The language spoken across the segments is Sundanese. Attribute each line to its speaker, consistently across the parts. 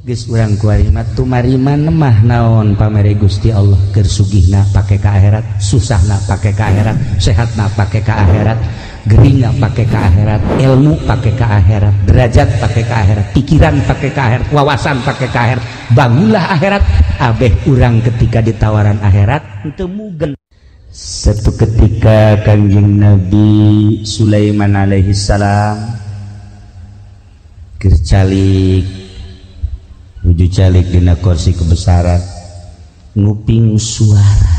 Speaker 1: Geus urang kuari mah tumarima mah naon pamere Gusti Allah keur sugihna pake ka akhirat, susahna pake ka akhirat, sehatna pake ka akhirat, geringna pake ka akhirat, ilmu pake ka akhirat, derajat pake ka akhirat, pikiran pake ka akhirat, wawasan pake ka akhirat, bangunlah akhirat. Abeh urang ketika ditawaran akhirat teu mugen. Satu ketika Kanjeng Nabi Sulaiman alaihi salam keur calik nuju calik dina kursi kebesaran nguping suara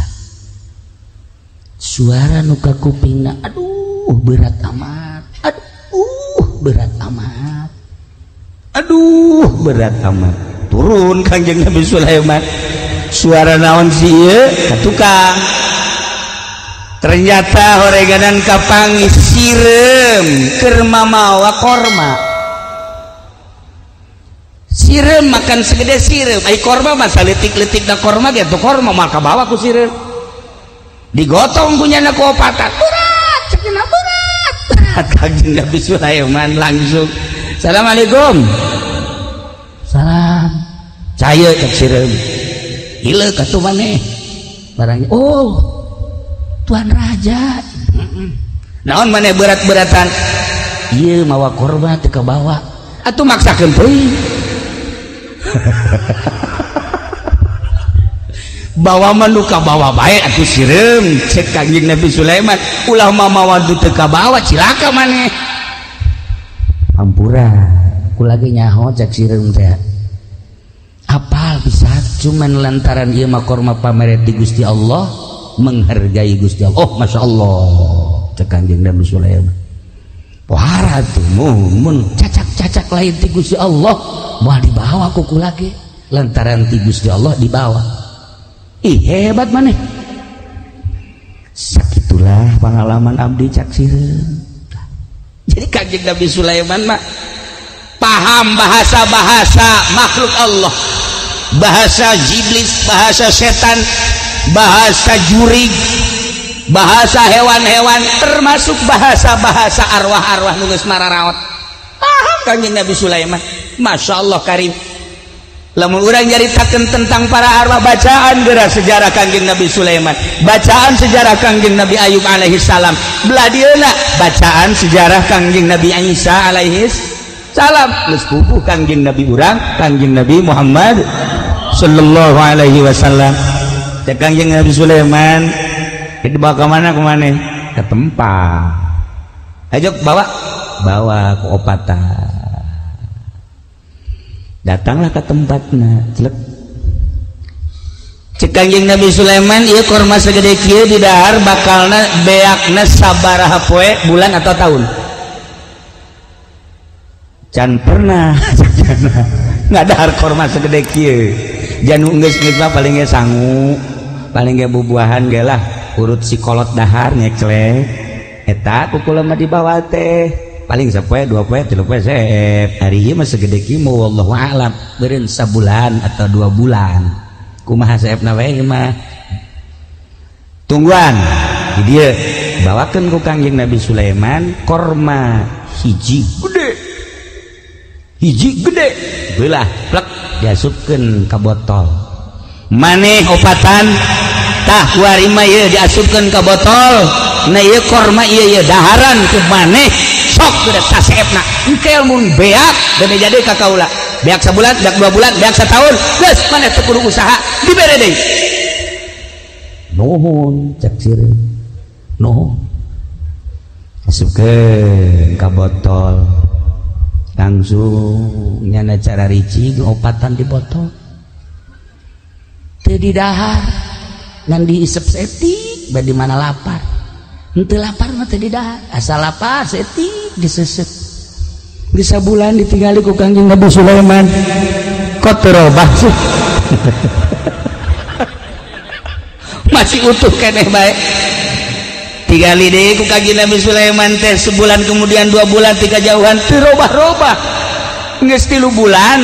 Speaker 1: suara nu ka kupingna, aduh berat amat, aduh berat amat, aduh berat amat. Turun Kanjeng Nabi Sulaiman, suara naon sih ieu ka tukang. Ternyata horeganan kapanggih sireum keur mamawa korma. Sireum makan segede sireum, ai korma mah saleutik-leutik da korma ge tuh korma mah kabawa ku sireum. Digotong ku nyana ku opatan, berat cenah berat. Kanjeng Nabi Sulaiman langsung, assalamualaikum. Salam. Caya cek sireum. Ieu katuh maneh. Barangnya, oh Tuan Raja. Naon maneh berat-beratan? Ieu mawa korma teu kabawa. Atuh maksakeun teuing. Bawa mah nu kabawa bae atuh sireum cek Kanjeng Nabi Sulaiman, ulah mamawa nu teu kabawa cilaka maneh. Hampura kula ge nyaho cek sireum teh. Apal bisa cuman lantaran ieu mah korma pamere ti Gusti Allah, menghargai Gusti Allah. Oh Masya Allah cek Kanjeng Nabi Sulaiman. Pohara tuh mun cacak-cacak lain ti Gusti Allah moal dibawa ku kula ge, lantaran ti Gusti Allah dibawa. Ih hebat maneh. Sakitulah pengalaman abdi cak sireum. Jadi Kanjeng Nabi Sulaiman mah paham bahasa-bahasa makhluk Allah, bahasa iblis, bahasa setan, bahasa jurig, bahasa hewan-hewan, termasuk bahasa-bahasa arwah-arwah nu geus mararaot. Paham Kanjeng Nabi Sulaiman. Masya Allah karim. Lamun urang nyaritakeun tentang para arwah, bacaan geura sejarah Kanjeng Nabi Sulaiman, bacaan sejarah Kanjeng Nabi Ayub alaihi salam, belah dieuna bacaan sejarah Kanjeng Nabi Isa alaihi salam. Geus puguh Kanjeng Nabi urang, Kanjeng Nabi Muhammad sallallahu alaihi wasallam. Cek Kanjeng Nabi Sulaiman dibawa ke mana kemana? Ke tempat. Ayo bawa, bawa ke opatan. Datanglah ke tempatna, celek. Cek Kanjeng Nabi Sulaiman, ieu korma segede kieu di dahar bakalna beakna sabaraha poe, bulan atau tahun. Can pernah ngadahar korma segede kieu. Janu geus-geus mah paling ge sangu, paling ge bubuahan ge lah, urut si kolot dahar nyeklek. Eta ku kula mah dibawa teh. Paling sapoe, dua poe, tilu poe seep. Hari ieu mah segede kieu wallahu a'lam, beureun sabulan atau 2 bulan. Kumaha seepna wae mah. Tungguan di dieu bawakeun ku Kanjeng Nabi Sulaiman korma hiji gede. Hiji gede belah plek diasupkeun ka botol. Maneh opatan tah kuari mah ieu diasupkeun ka botol. Nah ieu korma ieu ieu daharan ku maneh sok gede saseepna. Engke mun beak bade jadi ka kaula. Beak sabulan, beak 2 bulan, beak satahun. Geus maneh teu kudu usaha dibere deui. Nuhun cek sireum. Nuhun. Asupkeun ka botol. Langsung nyana cara ricing opatan di botol. Teu didahar ngan diisep setik bade mana lapar. Henteu lapar mah teu didahar, asal lapar setik disesep. Geus sabulan ditinggali ku Kanjeng Nabi Sulaiman. Kok teu robah sih? Masih utuh keneh bae. Tigali deui ku Kanjeng Nabi Sulaiman teh sebulan kemudian 2 bulan 3 jauhan teu robah-robah. Geus 3 bulan.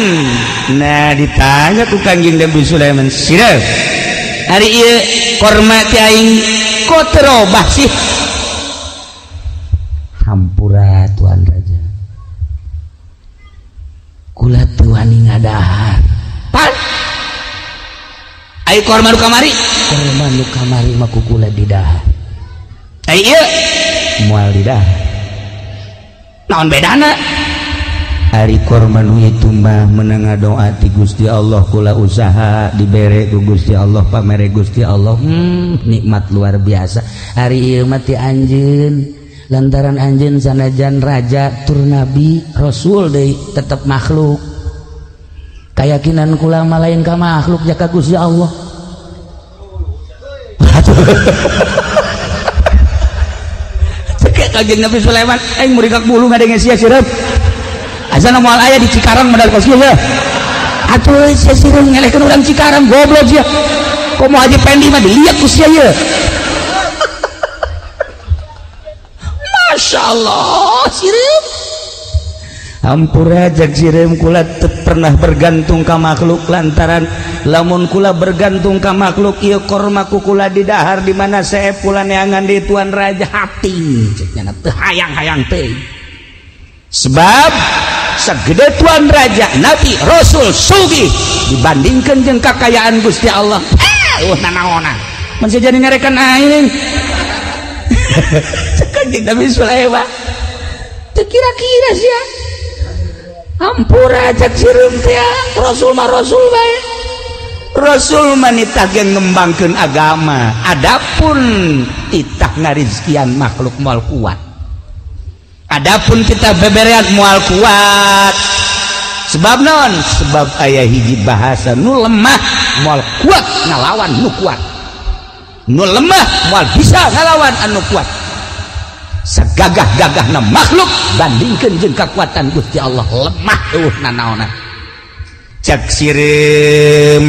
Speaker 1: Nah ditanya ku Kanjeng Nabi Sulaiman, "Sira, hari ieu korma ti aing kok teu robah sih?" Hampura Tuan Raja. Kula teu wani ngadahar. Ai korma nu kamari, korma nu kamari mah ku kula didahar. Ai ieu moal didahar. Naon bedana? Ari korma nu itu mah menang doa ti Gusti Allah, kula usaha dibere ku Gusti Allah, pamere Gusti Allah, nikmat luar biasa. Ari ieu mah ti anjeun, lantaran anjeun sanajan raja tur nabi rasul deui tetep makhluk. Kayakinan kula mah lain ka makhluk ja ka Gusti Allah. Cek Kanjeng Nabi Sulaiman aing murikak bulu ngadenge sia sireum. Azan moal aya di Cikarang modal kos kieu. Atuh sia sireum ngelehkeun urang Cikarang goblok sia. Komo Haji Pendi mah dilihat ku sia ieu. Masya Allah sireum. Hampura jak sireum kula teu pernah bergantung ka makhluk, lantaran lamun kula bergantung ka makhluk ieu korma ku kula didahar di mana seep kula neangan di tuan raja hati cek nya teu hayang-hayang teh. Sebab segede tuan raja nabi rasul sugih dibandingkan jeung kakayaan Gusti Allah nanaonan mun jadi nyarekan aing. Cek Kanjeng Nabi Sulaiman teu kira-kira sia. Hampura cek sireum teh rasul mah rasul bae. Rasul mah nitah ge ngembangkeun agama, adapun titah ngarizkian makhluk moal kuat. Adapun kita beberean moal kuat. Sebab non? Sebab aya hiji bahasa nu lemah moal kuat ngalawan nu kuat. Nu lemah moal bisa ngalawan anu kuat. Segagah-gagahna makhluk bandingkeun jeung kakuatan Gusti Allah lemah eueuh nanaonan. Cek sireum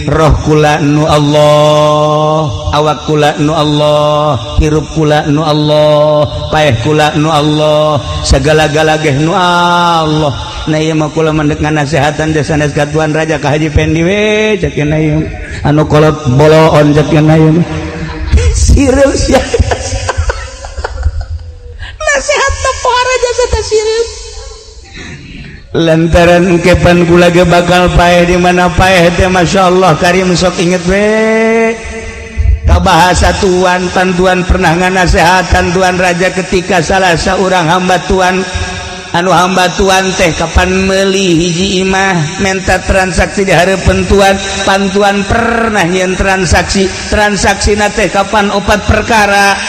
Speaker 1: roh kula nu Allah, awak kula nu Allah, hirup kula nu Allah, paeh kula nu Allah, segala-gala geh nu Allah. Nah ieu mah kula mendek nganasehatan desa sanes ka tuan raja ka Haji Pendi we cek nya ieu anu kolot boloon cek nya ieu. Sireum sia. Nasehat teh pohara jasa teh sireum. Lantaran kepan kula ge bakal paeh di mana paeh teh masyaallah karim sok inget we ka bahasa tuan pantuan pernah nganasehatan tuan raja ketika salah seorang hamba tuan anu hamba tuan teh kapan meuli hiji imah menta transaksi di hareupeun tuan pantuan pernah nyeun transaksi transaksina teh kapan opat perkara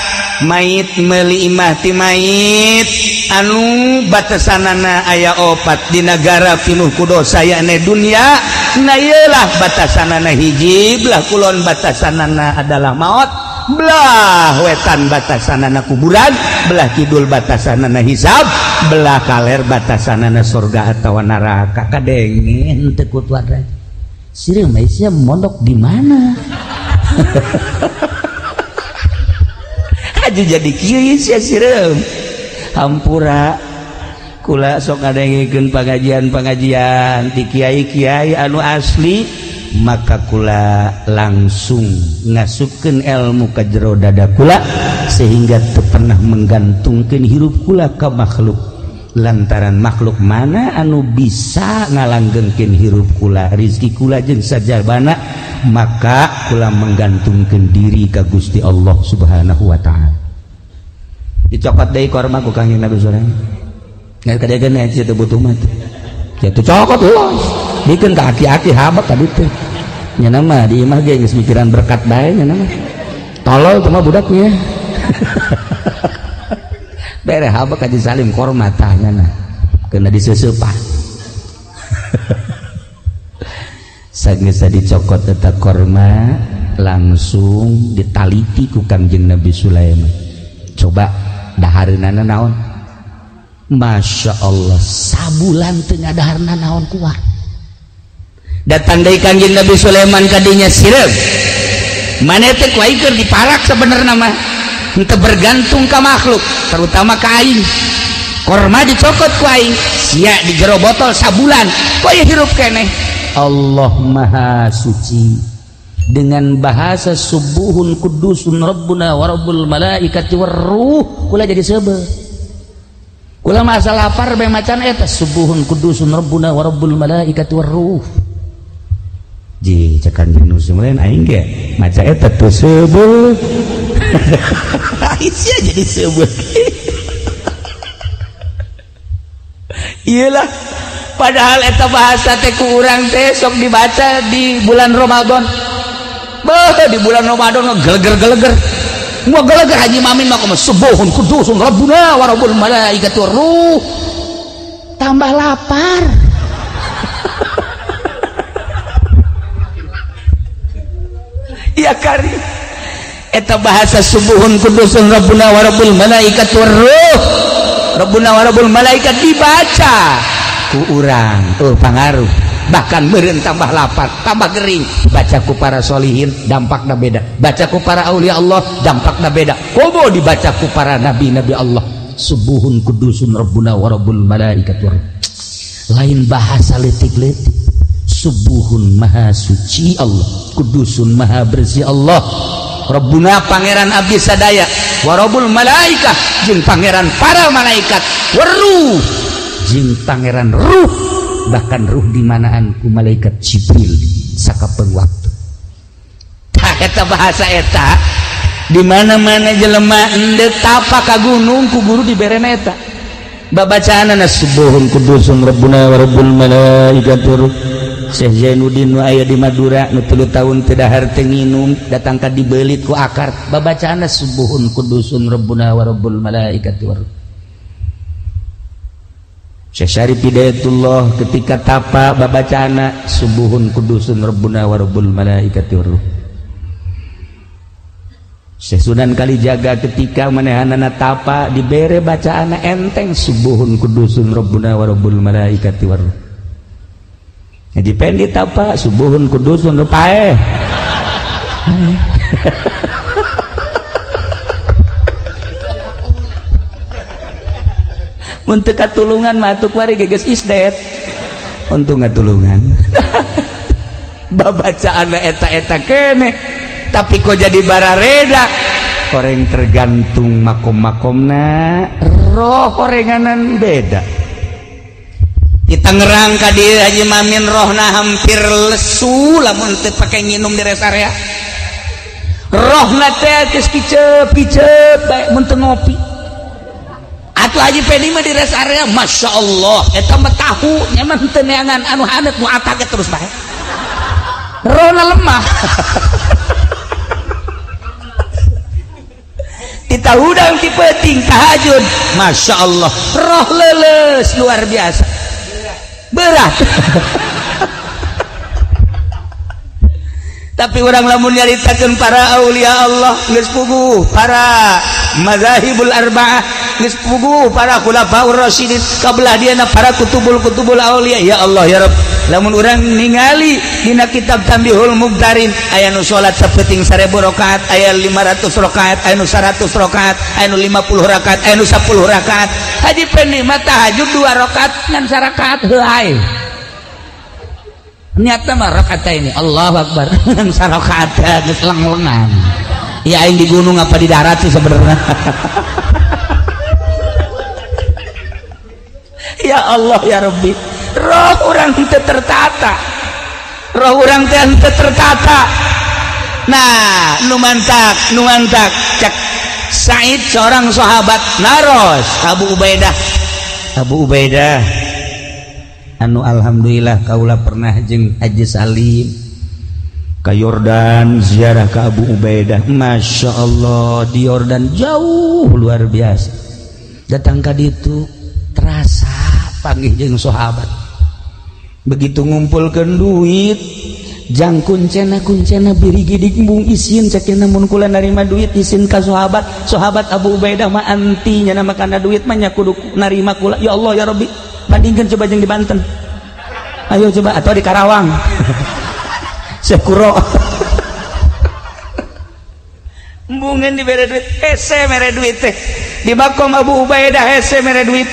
Speaker 1: mayit meuli imah ti mayit anu batasanana aya opat di negara pinuh ku dosa yakni dunia. Nah ieulah batasanana hiji belah kulon batasanana adalah maut, belah wetan batasanana kuburan, belah kidul batasanana hisab, belah kaler batasanana surga atawa neraka. Kadenge henteu ku tuan raja sireum sia mondok di mana? Aja jadi kieu sia sireum. Hampura kula sok ngadengikeun pangajian-pangajian ti kiai-kiai anu asli, maka kula langsung ngasupkeun ilmu ka jero dada kula sehingga teu pernah menggantungkeun hirup kula ka makhluk. Lantaran makhluk mana anu bisa ngalanggengkeun hirup kula, rizki kula jeung sajabana, maka kula menggantungkeun diri ka Gusti Allah Subhanahu wa taala. Dicokot deui korma ku Kangjeng Nabi Sulaiman. Ngan kadegeun aya teu butuh mah. Kitu cokot euy. Bikeun ka aki-aki habak tadi teh. Nya mah di imah ge geus mikiran berkat bae nya mah. Tolol teh mah budaknya. Bere habak Haji Salim korma tah nya nah. Keuna diseuseupan. Sageus dicokot eta korma langsung ditaliti ku Kangjeng Nabi Sulaiman. Coba dahareunana naon? Masya Allah, sabulan teu ngadaharna naon kuat. Datang deui Kangjeng Nabi Sulaiman kadinya sireum. Maneh teh ku aing keur diparak sabenerna mah. Henteu bergantung ka makhluk, terutama ka aing. Korma dicokot ku aing, sia di jero botol sabulan, kok ieu hirup keneh. Allah Maha Suci. Dengan bahasa subuhun kudusun rabbuna wa rabbul malaikati warruh, kula jadi seubeuh. Kula mah asal lapar bae macan eta subuhun kudusun rabbuna wa rabbul malaikati warruh. Ji cek Kanjeng Nusul lain aing ge maca eta teu seubeuh. Sia jadi seubeuh. Iyalah padahal eta bahasa teh ku urang teh sok dibaca di bulan Ramadan. Beuh di bulan Ramadan geleger-geleger. Mau geleger Haji Mamin mah kumaha subuhun kudusun rabbuna wa rabbul malaikati ruh. Tambah lapar. Ya kari eta bahasa subuhun kudusun rabbuna wa rabbul malaikati ruh. Rabbuna wa rabbul malaikat dibaca ku urang tuh pangaruh bahkan meureun tambah lapar tambah gering baca ku para solihin dampakna beda baca ku para aulia Allah dampakna beda komo dibaca ku para nabi-nabi Allah subuhun kudusun rabbuna wa rabbul malaikat lain bahasa leutik-leutik subuhun maha suci Allah kudusun maha bersih Allah Rabbuna pangeran abdi sadaya wa rabbul malaikah jeung pangeran para malaikat waruh jeung pangeran ruh bahkan ruh dimanaan ku malaikat Jibril sakapeung waktu. Tah eta bahasa eta di mana-mana jelema endek tapa ka gunung ku guru diberena eta babacaanana subuhun kudusun rabbuna wa rabbul malaikatu. Syekh Zainuddin nu aya di Madura nu 3 tahun teu dahar teu nginum datang ka dibeulit ku akar babacaanna subuhun kudusun rabbuna wa rabbul malaikati war. Syekh Syarif Hidayatullah ketika tapa babacaanna subuhun kudusun rabbuna wa rabbul malaikati war. Syekh Sunan Kalijaga ketika manehanana tapa dibere bacaanna enteng subuhun kudusun rabbuna wa rabbul malaikati war. Haji Pendi tapa subuhun kudusun paeh. Mun teu katulungan mah atuh kuari geus isdet. Untung ngatulungan. Babacaanna eta-eta keneh tapi kok jadi barareda. Koreng tergantung makom-makomna roh korenganan beda. Di Tangerang ka dieu Haji Mamin rohna hampir lesu lamun teu pake nginum di rest area. Rohna teh geus kicep-kicep bae mun teu ngopi. Atuh Haji Pedi mah di rest area Masya Allah eta mah tahu nya mah teu neangan anu haneut nu atake terus bae. Rohna lemah. Kita hudang ti peuting tahajud Masya Allah roh leuleus luar biasa. Berat. Tapi orang lamun nyaritakeun para aulia Allah geus puguh para mazahibul arba'ah geus puguh para khulafaur rasyidin kabelah dieuna para kutubul-kutubul aulia ya Allah ya Rabb lamun urang ningali dina kitab Tambihul Mubtarin aya nu salat sapenting 1000 rakaat aya 500 rakaat aya nu 100 rakaat aya nu 50 rakaat aya nu 10 rakaat Haji Pendi mah tahajud 2 rakaat ngan sarakaat heuay niatna mah rakaat ini Allahu Akbar ngan sarakaat geus leng-lengan ya aing di gunung apa di darat sih sebenarnya. Ya Allah ya Rabbi roh urang teu tertata roh urang teh teu tertata. Nah nu mantak cek Said seorang sahabat naros Abu Ubaidah anu alhamdulillah kaula pernah jeung Haji Salim ka Yordan ziarah ka Abu Ubaidah Masya Allah di Yordan jauh luar biasa datang ka ditu terasa panggih jeung sahabat begitu ngumpulkeun duit jang kuncena biri gidik mung isin cekena mun kula narima duit isin ka sahabat Abu Ubaidah mah anti nya makana duit mah nya kudu narima kula ya Allah ya Rabbi bandingkeun coba jeung di Banten ayo coba atau di Karawang Sekuro embungeun dibere duit hese mere duit teh di makom Abu Ubaidah hese mere duit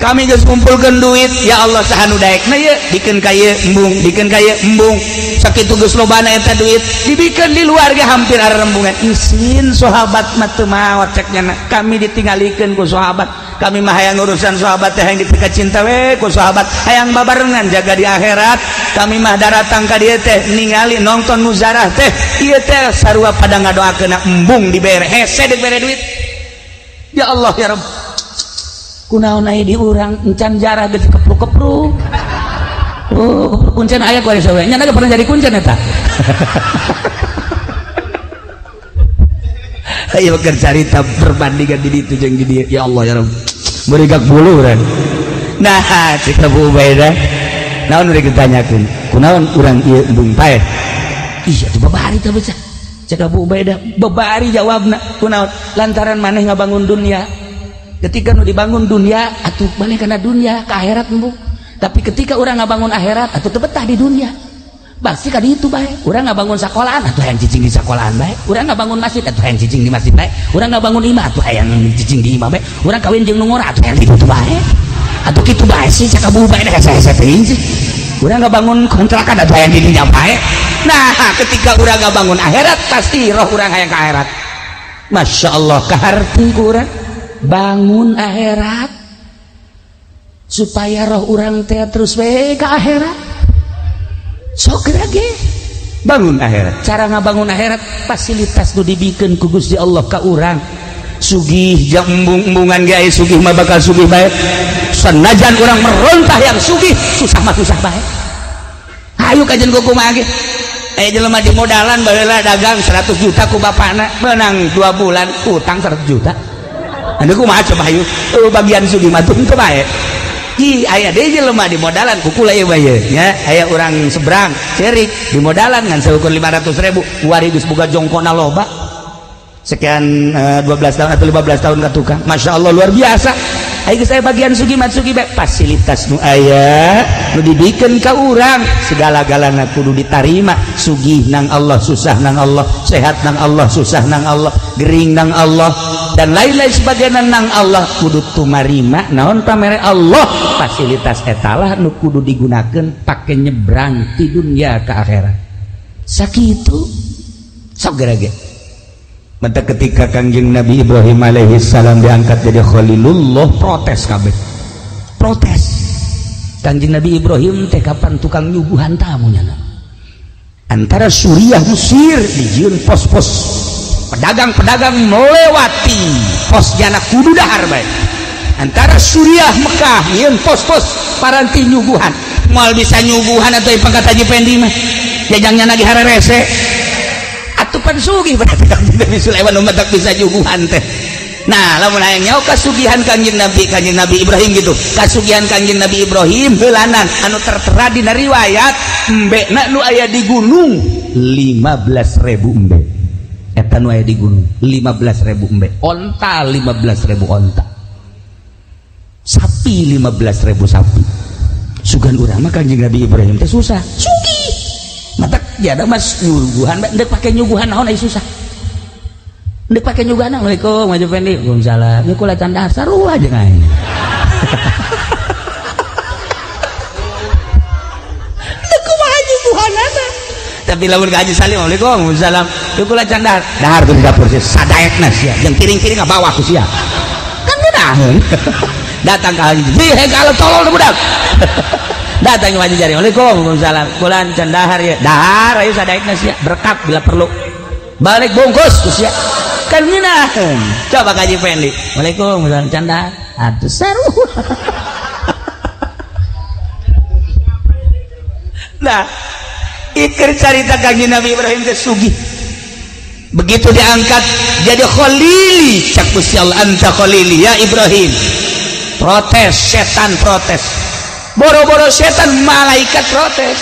Speaker 1: kami geus ngumpulkeun duit ya Allah saha nu daekna ieu bikeun ka ieu embung bikeun ka ieu embung sakitu geus lobana eta duit dibikeun di luar ge hampir arembungan isin sahabat mah teu maot cek nya kami ditinggalikeun ku sahabat Kami mah hayang urusan sahabat teh hayang dipika cinta we ku sahabat, hayang babarengan jaga di akhirat. Kami mah daratang ka dieu teh ningali nonton muzarah teh ieu teh sarua pada ngadoakeun embung dibere hese dibere duit. Ya Allah ya Rabb, kunaon aya di urang encan jarah geus kepruk-kepruk. Oh, kepruk kuncen aya ku ari sawe nya pernah jadi kuncen eta. Ayo keur carita perbandingan di ditu jeung di dieu. Ya Allah ya Rabb, meurigak bulu urang. Nah, cek Abu Ubaidah naon rek ditanyakeun, kunaon urang ieu embung paeh? Ih, atuh babari teh bocah. Cek Abu Ubaidah babari jawabna, kunaon? Lantaran maneh ngabangun dunia. Ketika nu dibangun dunia atuh maneh kana dunia ka akhirat embung. Tapi ketika urang ngabangun akhirat atuh teu betah di dunia. Pasti ka ditu bae. Urang ngabangun sakolahan atuh hayang cicing di sakolahan bae. Urang ngabangun masjid atuh hayang cicing di masjid bae. Urang ngabangun imah atuh hayang cicing di imah bae. Urang kawin jeung nu ngora atuh hayang di ditu bae. Atuh kitu bae sih cek Abu Ubaidah hese-hese teuing sih. Urang ngabangun kontrakan atuh hayang di dinya bae. Nah, ketika urang ngabangun akhirat pasti roh urang hayang ka akhirat. Masya Allah, kaharti ku urang bangun akhirat supaya roh urang teh terus we ka akhirat. Sok ge bangun akhirat. Cara ngabangun akhirat fasilitas nu dibikeun ku Gusti Allah ka urang. Sugih jeung embung-embungan ge aya sugih mah bakal sugih bae. Sanajan urang merontah yang sugih, susah mah susah bae. Hayu kajen kumaha ge. Aya jelema di modalan baheula dagang 100 juta ku bapana, menang 2 bulan utang 100 juta. Anu kumaha coba hayu? Bagian sugih mah teu bae. Ih, aya deui jelema di modalan kukula ieu bae nya, aya urang seberang cerik di modalan ngan seukur 500.000, wari geus boga jongkona loba. Sekian 12 tahun atau 15 tahun ka tukang. Masya Allah luar biasa. Aya geus aya bagian sugih mah sugih bae, fasilitas nu aya nu dibikeun ka urang, segala-galana kudu ditarima. Sugih nang Allah, susah nang Allah, sehat nang Allah, susah nang Allah, gering nang Allah, dan lain-lain sebagainya nang Allah kudu tumarima naon pamere Allah. Fasilitas etalah nu kudu digunakeun pake nyebrang ti dunia ka akhirat. Sakitu sok gerage. Maka ketika Kangjeng Nabi Ibrahim alaihi salam diangkat jadi Khalilullah, protes kabeh. Protes. Kangjeng Nabi Ibrahim teh kapan tukang nyuguhan tamu nya. Antara Suriah Mesir dijieun pos-pos pedagang-pedagang melewati pos jana kudu dahar bae. Antara Suriah Mekah nyieun pos-pos paranti nyuguhan. Moal bisa nyuguhan atuh pangkat Haji Pendi mah. Jajangnya lagi harerese. Atuh pan sugih berarti Kangjeng Nabi Sulaiman umat tak bisa nyuguhan teh. Nah, lamun hayang nyaho kasugihan Kangjeng Nabi Ibrahim gitu. Kasugihan Kangjeng Nabi Ibrahim heulanan anu tertera dina riwayat embekna nu aya di gunung 15.000 embe. Eta nu aya di gunung 15.000 embe. Onta 15.000 onta. Sapi 15.000 sapi. Sugan urang mah Kangjeng Nabi Ibrahim teh susah. Sugih. Matak jada mas nyuguhan ndek pake nyuguhan naon ai susah. Ndek pake nyuguhan Assalamualaikum Haji Fendi. Waalaikumsalam. Ieu kula can dahar sarua jeung aing. Ndek kumaha nyuguhanana? Tapi lamun ka Haji Salim Waalaikumsalam. Ieu kula can dahar. Dahar tuh di dapur sia sadaekna sia. Jeung piring-piring ngabawa ku sia. Kan ngeunaheun. Datang ka Haji. Hei kalau tolol budak. Datang ke Haji Jari. Waalaikumsalam. Kula can dahar ya. Dahar ayo sadaekna sia. Berkat bila perlu. Balik bungkus ku sia. Kan ngeunaheun. Coba ka Haji Fendi. Waalaikumsalam can dahar. Atuh seru. Nah, iker carita Kangjeng Nabi Ibrahim teh sugih. Begitu diangkat jadi khalili, cak Gusti Allah anta khalili ya Ibrahim. Protes, setan protes. Boro-boro setan, malaikat protes.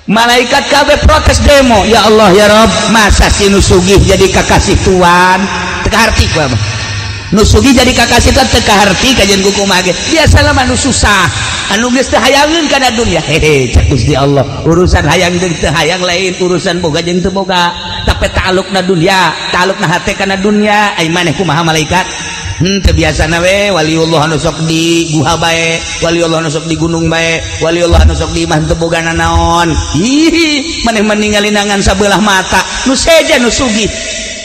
Speaker 1: Malaikat kabeh protes demo. Ya Allah ya Rabb, masa si nu sugih jadi kakasih tuan? Teu kaharti ku abah. Nu sugih jadi kakasih tuan teu kaharti kajian ku kumaha ge. Biasalah mah nu susah, anu geus teu hayangeun kana dunya. Hehe, cak Gusti Allah, urusan hayang jeung teu hayang lain, urusan boga jeung teu boga. Tapi ta'alluqna dunya, ta'alluqna hate kana dunya. Ai maneh kumaha malaikat? Teu biasana we waliullah anu sok di guha bae, waliullah anu sok di gunung bae, waliullah anu sok di imah teu boga nanaon. Ih, maneh mah ningali sabelah mata, nu seja nu sugih.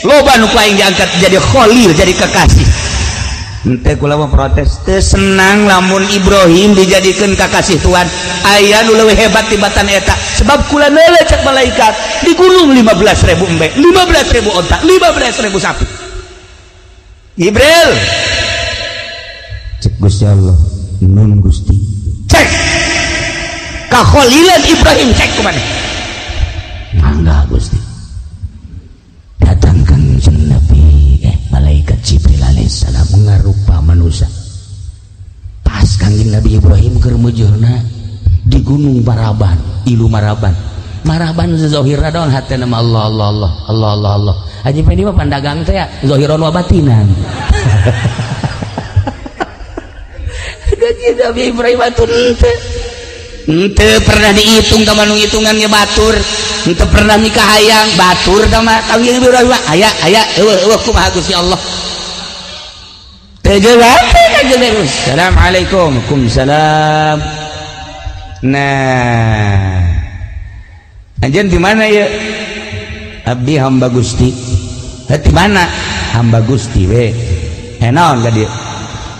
Speaker 1: Loba nu ku aing diangkat jadi khalil, jadi kekasih. Henteu kula mah protes teu senang lamun Ibrahim dijadikeun kakasih Tuhan. Aya nu leuwih hebat tibatan eta sebab kula neuleuh cek malaikat di gunung 15.000 embe, 15.000 onta, 15.000 sapi. Jibril cek Gusti Allah, nun Gusti. Cek kakholilan Ibrahim cek kumaha? Mangga Gusti. Datangkan Nabi malaikat Jibril alaihissalam ngarupa manusia. Pas Kangjeng Nabi Ibrahim keur meujeurna di gunung Maraban, ilu Maraban. Maraban zahirna doang hatena mah Allah Allah Allah Allah Allah Allah. Haji Pendi mah pandagang teh ya zahiran wa batinan. Kangjeng Nabi Ibrahim atuh henteu pernah dihitung ka manu hitungannya batur. Henteu pernah nikah hayang batur ka mah Kangjeng Ibrahim aya aya eueuh eueuh kumaha Gusti Allah. Teu jelas Kangjeng Nabi. Assalamualaikum. Waalaikumsalam. Nah, anjeun di mana ya? Abdi hamba Gusti. Di mana? Hamba Gusti we. Naon ka dieu?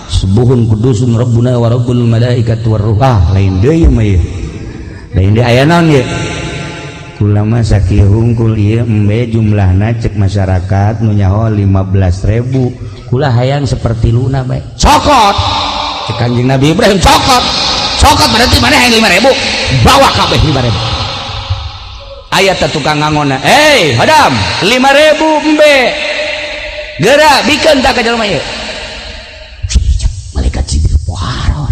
Speaker 1: Subuhun kudusun rabbuna wa rabbul malaikati war ruh. Ah, lain deui mah ieu. Lain deui aya naon ieu? Kula mah sakieu hungkul ieu embe jumlahna cek masyarakat nu nyaho 15.000. Kula hayang seperti luna bae. Cokot. Cek Kanjeng Nabi Ibrahim cokot. Cokot berarti mana hayang 5.000? Bawa kabeh 5.000. Aya teh tukang ngangonna. Hei, hadam, 5.000 embe. Geura bikeun tah ka jelema ieu. Malaikat Jibril pohara.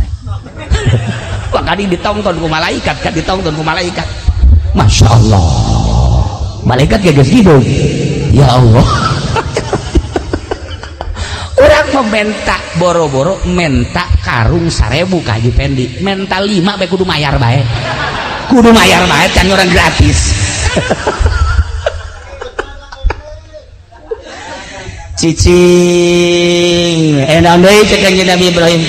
Speaker 1: Wah, kadi ditongton ku malaikat, kan ditongton ku malaikat. Masya Allah. Malaikat geus hidup. Ya Allah. Urang mah menta boro-boro menta karung 1.000 ka Haji Pendi. Menta 5 bae kudu mayar bae. Kudu mayar bae can orang gratis. Cicing naon deui cek Kanjeng Nabi Ibrahim.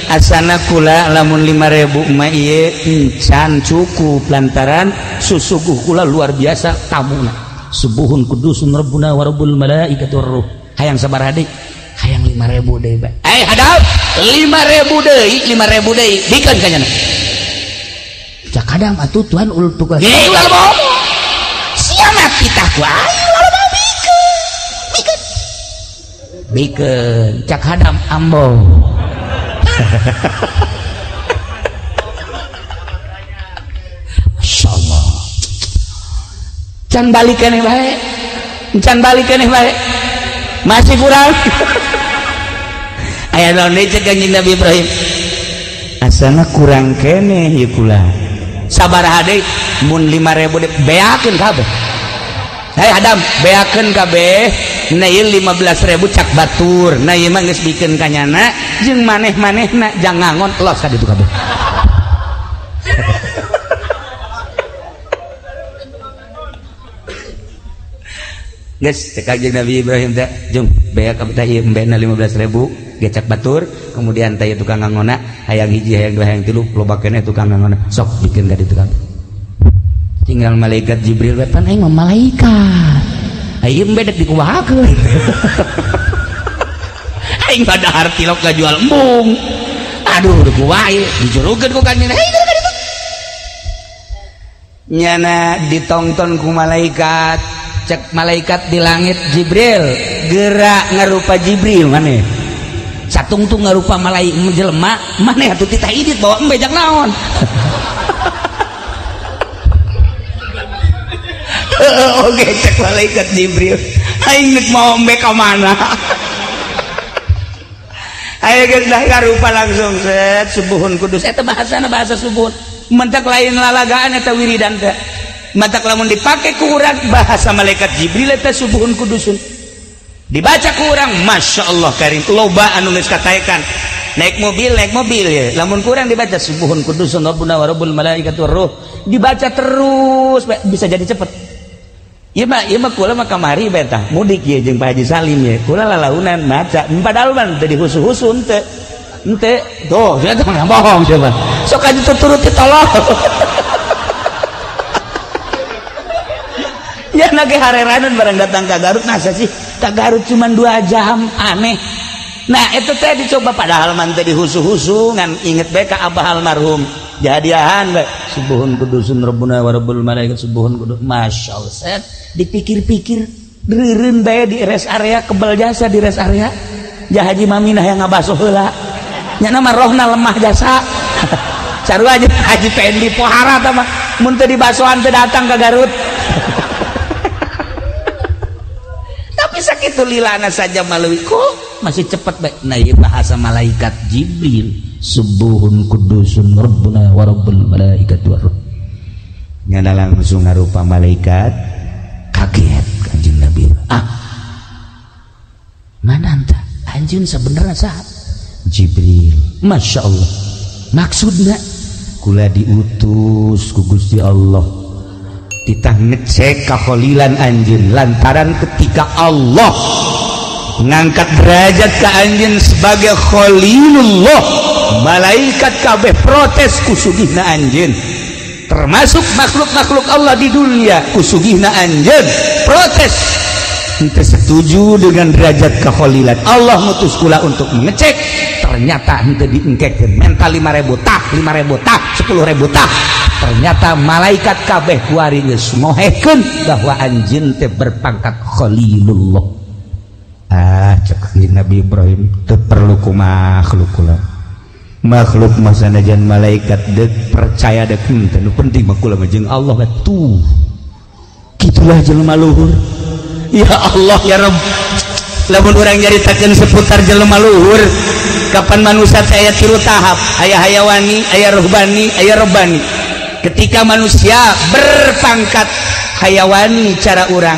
Speaker 1: Asana kula lamun 5.000 mah ieu encan cukup lantaran susuguh kula luar biasa tamuna. Subuhun kudusun rabbuna wa rabbul malaikati war ruh. Hayang sabaraha deui? Hayang 5.000 deui bae. Eh hadap 5.000 deui, 5.000 deui bikeun ka nyana. Cak kadang atuh Tuhan ul tukang. Hei ulah bohong. Sia mati tah ku aing ulah bohong bikeun. Bikeun. Bikeun cak hadam ambo. Masya Allah. Can balik keneh bae. Can balik keneh bae. Masih kurang. Aya naon deui cek Kanjeng Nabi Ibrahim. Asana kurang keneh ieu kula. Sabaraha deui mun 5.000 deui beakeun kabeh. Hei hadam, beakeun kabeh. Nah ieu 15.000 cak batur. Nah ieu mah geus bikeun ka nyana jeung maneh-manehna jang ngangon los ka ditu kabeh. Geus cek Kanjeng Nabi Ibrahim teh jung beak kabeh teh ieu embena 15.000 ge cak batur, kemudian teh tukang ngangona hayang hiji hayang dua hayang tilu loba keneh tukang ngangona sok bikeun ka ditu kabeh. Tinggal malaikat Jibril we pan aing mah malaikat. Aing bedek dikumahakeun. Aing padahar tilok gajual embung. Aduh kumaha ieu dijurukeun ku kanjeng. Hei ka ditu. Nyana ditongton ku malaikat, cek malaikat di langit Jibril, gerak ngarupa Jibril maneh. Satungtung ngarupa malaikat jelema, maneh atuh titah idit bawa embe jang naon. Oke cek malaikat Jibril, aing nek mau embe ka mana? Ayo geus dah ngarupa langsung set subuhun kudus eta bahasana bahasa subuhun. Mentak lain lalagaan eta wiridan teh. Matak lamun dipake ku urang bahasa malaikat Jibril eta subuhun kudusun. Dibaca ku urang Masya Allah karim loba anu geus kataekan. Naik mobil ya. Lamun kurang dibaca subuhun kudusun rabbuna wa rabbul malaikati war ruh. Dibaca terus bisa jadi cepet. Ieu mah kula mah kamari bae tah mudik ye jeung Pak Haji Salim ye. Kula lalaunan maca padahal mah teu dihusu-husu henteu. Henteu. Tuh, sia teh bohong coba. Sok aja tuturuti tolong. Ya nage hareranan barang datang ka Garut nasa sih? Ka Garut cuma 2 jam aneh. Nah itu teh dicoba padahal man teh dihusu-husu ngan inget bae ka abah almarhum. Jadiahan bae subuhun kudusun rabbuna wa rabbul malaikat subuhun kudus. Masyaallah set dipikir-pikir reureun bae di rest area kebel jasa di rest area. Ja Haji Maminah yang ngabaso heula. Nya mah rohna lemah jasa. Sarua aja Haji Pendi pohara tah mah mun teu dibasoan teu datang ka Garut. Tapi sakitu lilana saja maleuwi kok masih cepet bae. Nah ieu bahasa malaikat Jibril subuhun kudusun rabbuna wa rabbul malaikat war ruh. Nyana langsung ngarupa malaikat kaget Kanjeng Nabi. Ah. Mana anta? Anjeun sabenerna saha? Jibril. Masya Allah. Maksudna kula diutus ku Gusti Allah titah ngecek kakholilan anjeun lantaran ketika Allah ngangkat derajat ka anjeun sebagai khalilullah, malaikat kabeh protes kusugihna anjeun, termasuk makhluk-makhluk Allah di dunia kusugihna anjeun protes henteu setuju dengan derajat kekholilan. Allah ngutus kula untuk mengecek, ternyata henteu diengkekeun mental 5.000 tah 5.000 tah 10.000 tah. Ternyata malaikat kabeh kuari geus mohekeun bahwa anjeun teh berpangkat khalilullah. Ah cek Nabi Ibrahim teu perlu ku makhluk kula. Makhluk mah sanajan malaikat deuk percaya deuk henteu, nu penting mah kula mah jeung Allah tuh. Kitulah jelema luhur. Ya Allah ya Rabb, lamun urang nyaritakeun seputar jelema luhur, kapan manusia teh aya tilu tahap, aya hayawani, aya ruhbani, aya robbani. Ketika manusia berpangkat hayawani cara urang,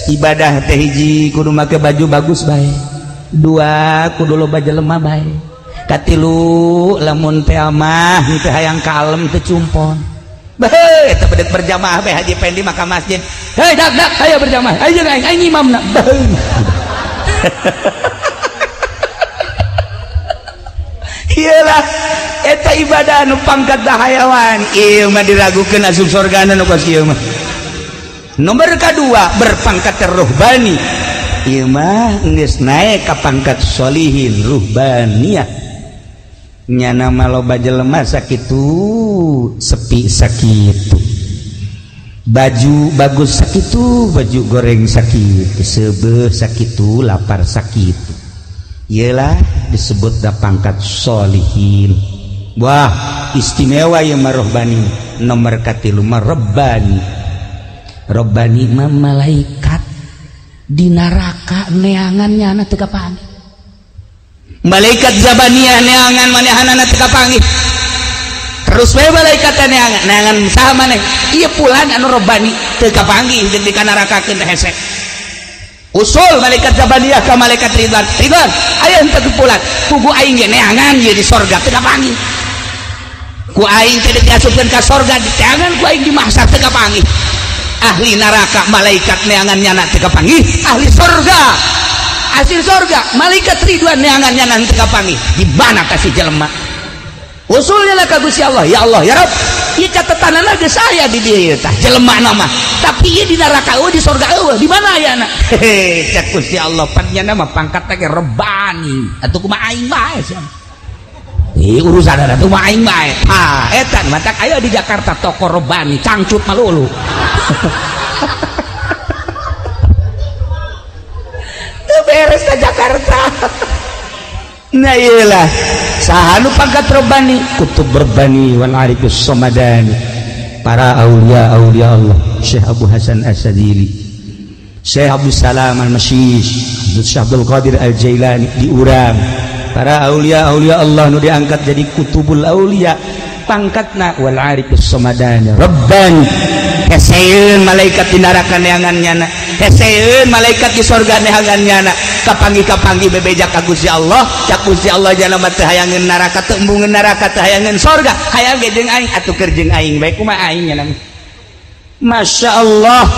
Speaker 1: ibadah teh hiji kudu make baju bagus bae, dua kudu loba jelema bae, katilu lamun teh mah teh hayang kalem teh cumpon. Beuh, eta bedek berjamaah bae Haji Pendi maka masjid. Hei dak dak ayo berjamaah. Ayo jeung aing, aing imamna. Beuh. Iyalah eta ibadah anu pangkat da hayawan. Ieu mah diragukeun asup sorgana nu kos ieu mah. Nomor kadua berpangkat ruhbani. Ieu mah geus naek ka pangkat sholihin ruhbaniyah. Nyana mah loba jelema sakitu sepi sakitu, baju bagus sakitu, baju goreng sakitu, seubeuh sakitu, lapar sakitu. Iyalah disebut da pangkat sholihin. Wah istimewa ieu mah rohbani. Nomor katilu mah robbani. Robbani mah malaikat di neraka neangan nyana teu kapanggih. Malaikat Zabaniyah neangan manehanana teu kapanggih. Terus we malaikat neangan, neangan saha maneh? Ieu pulan anu robbani teu kapanggih jeung dikanarakakeun teh hese. Usul malaikat Zabaniyah ka malaikat Ridwan. Ridwan, aya henteu pulan. Kugu aing ge neangan ieu di sorga teu kapanggih. Ku aing teh diasupkeun ka sorga diteangan ku aing di mahsyar teu kapanggih. Ahli neraka malaikat neangan nyana teu kapanggih, ahli sorga hasil sorga malaikat Ridwan neangan nyana teu kapanggih. Di mana kasih jelema? Usulnya lah ka Gusti Allah, ya Allah ya Rabb, ieu catetanana geus aya di dieu tah jelema mah, tapi ieu di neraka eueuh di sorga eueuh, di mana ayana? Hehe, cek Gusti Allah pan nyana mah pangkatna ge rebani atuh kumaha aing bae sia. Ih urusan atuh mah aing bae. Ah eta matak aya di Jakarta toko rebani cangcut malulu. Beres ke Jakarta. Nah iyalah saha nu pangkat robbani kutub robbani wal arifus somadani, para aulia aulia Allah, Syekh Abu Hasan As-Sadili, Syekh Abdul Salam Al-Masyish, Syekh Abdul Qadir Al-Jailani diurang, para aulia aulia Allah nu diangkat jadi kutubul aulia pangkatna wal arifus somadani robbani. Heseun malaikat di neraka neangan nyana, heseun malaikat di sorga neangan nyana, kapanggih-kapanggih bebeja ka Gusti Allah, cak Gusti Allah jana mah teu hayangeun neraka, teu embungeun neraka, teu hayangeun sorga, hayang ge jeung aing atuh keur jeung aing bae kumaha aing nya. Masya Allah.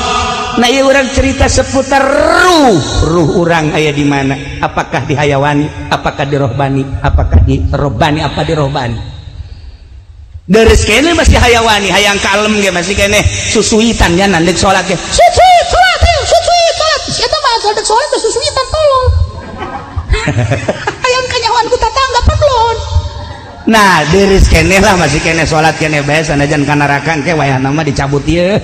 Speaker 1: Nah ieu urang cerita seputar ruh, ruh urang aya di mana? Apakah di hayawani, apakah di rohbani, apakah di robbani, apa di rohbani? Deres kene masih hayawani, hayang kalem ge masih kene susuitan nya nandek salat ge. Susuit salat, susuit salat. Eta mah dek salat teh susuitan tolong. Hayang kanyahoan ku tatangga paklon. Nah, deris keneh lah masih keneh salat keneh bae sanajan ka neraka engke wayahna mah dicabut ieu.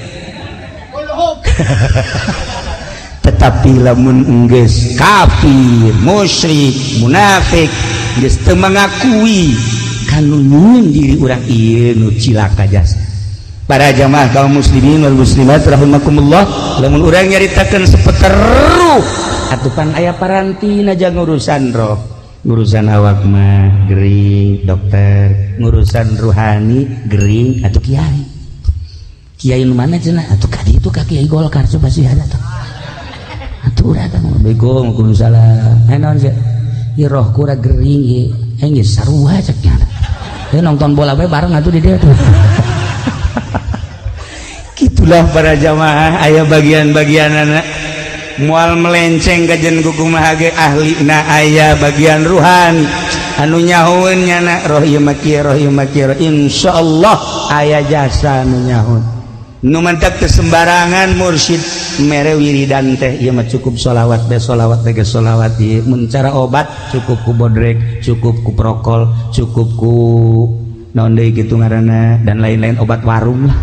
Speaker 1: Tetapi lamun enggeus kafir, musyrik, munafik geus teu mengakui kanu nyieun diri urang ieu nu cilaka jasa. Para jamaah kaum muslimin wal muslimat rahimakumullah, lamun urang nyaritakeun sepeter ruh atuh pan aya parantina jang urusan roh, urusan awak mah gering dokter, ngurusan ruhani gering atuh kiai. Kiai nu mana cenah atuh ka ditu ka kiai Golkar coba sih ada tuh. Atuh urang bego kudu salah. Naon sih? Ieu roh kura gering ieu. Geus sarua cek nya. Ieu nonton bola bae bareng atuh di dieu tuh. Gitulah para jamaah aya bagian-bagianana. Moal melenceng kajen kumaha ge ahlina aya bagian ruhani anu nyahoeun nyana roh ieu mah kieu roh ieu mah kieu insyaallah aya jasa anu nyahoeun. Nu mantak teu sembarangan mursyid mere wiridan teh ieu mah cukup sholawat be sholawat teh sholawat ieu mun cara obat cukup ku bodrek cukup ku prokol cukup ku naon deui kitu ngaranna dan lain-lain obat warung lah.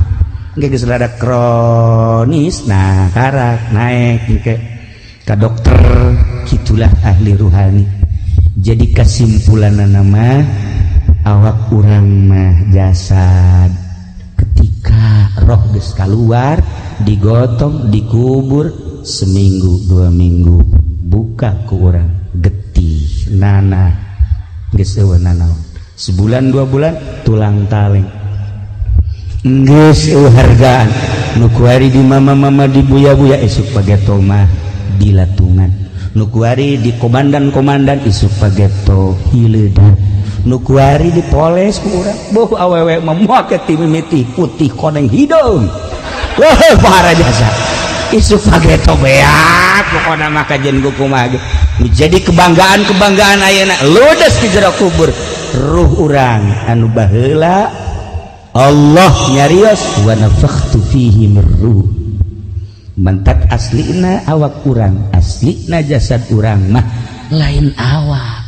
Speaker 1: Engke geus rada kronis nah karak naik engke ka dokter kitulah ahli ruhani. Jadi kesimpulanna mah awak urang mah jasad ketika roh geus kaluar digotong dikubur seminggu 2 minggu buka ku urang getih nanah geus eueuh nanaon sebulan 2 bulan tulang taleng geus eueuh hargaan nu kuari di mama-mama di buya-buya isuk pageto mah dilatungan nu kuari di komandan-komandan isuk pageto hileudan nu kuari dipoles ku urang boh awewe mah moal ti mimiti putih koneng hidung wah para jasa isuk pageto beak pokona mah kajen kumaha ge jadi kebanggaan-kebanggaan ayeuna ludes di jero kubur ruh urang anu baheula Allah nyarios wa nafakhtu fihi mir ruh mantak aslina awak urang aslina jasad urang mah lain awak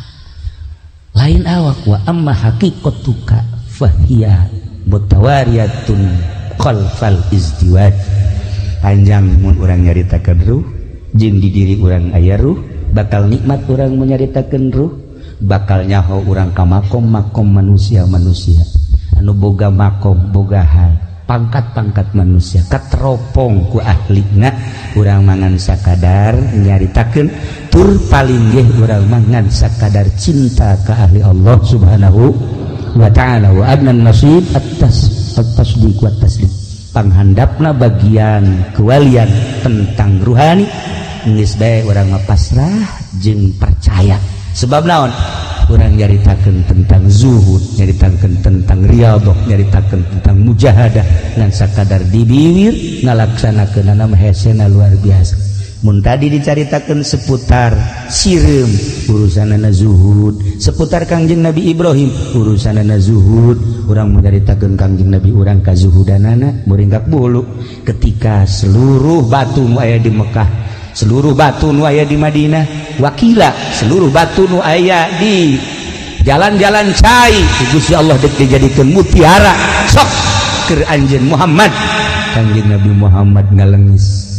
Speaker 1: wa amma haqiqatuka fahiya mutawariyatun khalfal izdiwaj. Panjang mun urang nyaritakeun ruh jeung di diri urang aya ruh bakal nikmat urang menyaritakeun ruh bakal nyaho urang ka makom-makom manusia-manusia anu boga makom boga hal pangkat-pangkat manusia kateropong ku ahlina urang mangan sakadar nyaritakeun tur paling geh urang mangan sakadar cinta ka ahli Allah subhanahu wa ta'ala wa adnan nasib at-tasdiq wa taslim panghandapna bagian kewalian tentang ruhani geus bae urang mah pasrah jeung percaya sebab naon urang nyaritakeun tentang zuhud nyaritakeun tentang riyadhah nyaritakeun tentang mujahadah ngan sakadar di bibir ngalaksanakeunana mah hesena luar biasa. Mun tadi dicaritakeun seputar sireum urusanana zuhud, seputar Kangjeng Nabi Ibrahim urusanana zuhud, urang nyaritakeun Kangjeng Nabi urang kazuhudanana muringkak bulu ketika seluruh batu nu aya di Mekah, seluruh batu nu aya di Madinah, wakila seluruh batu nu aya di jalan-jalan cai Gusti Allah dek dijadikeun mutiara sok keur anjeun Muhammad. Kangjeng Nabi Muhammad ngalengis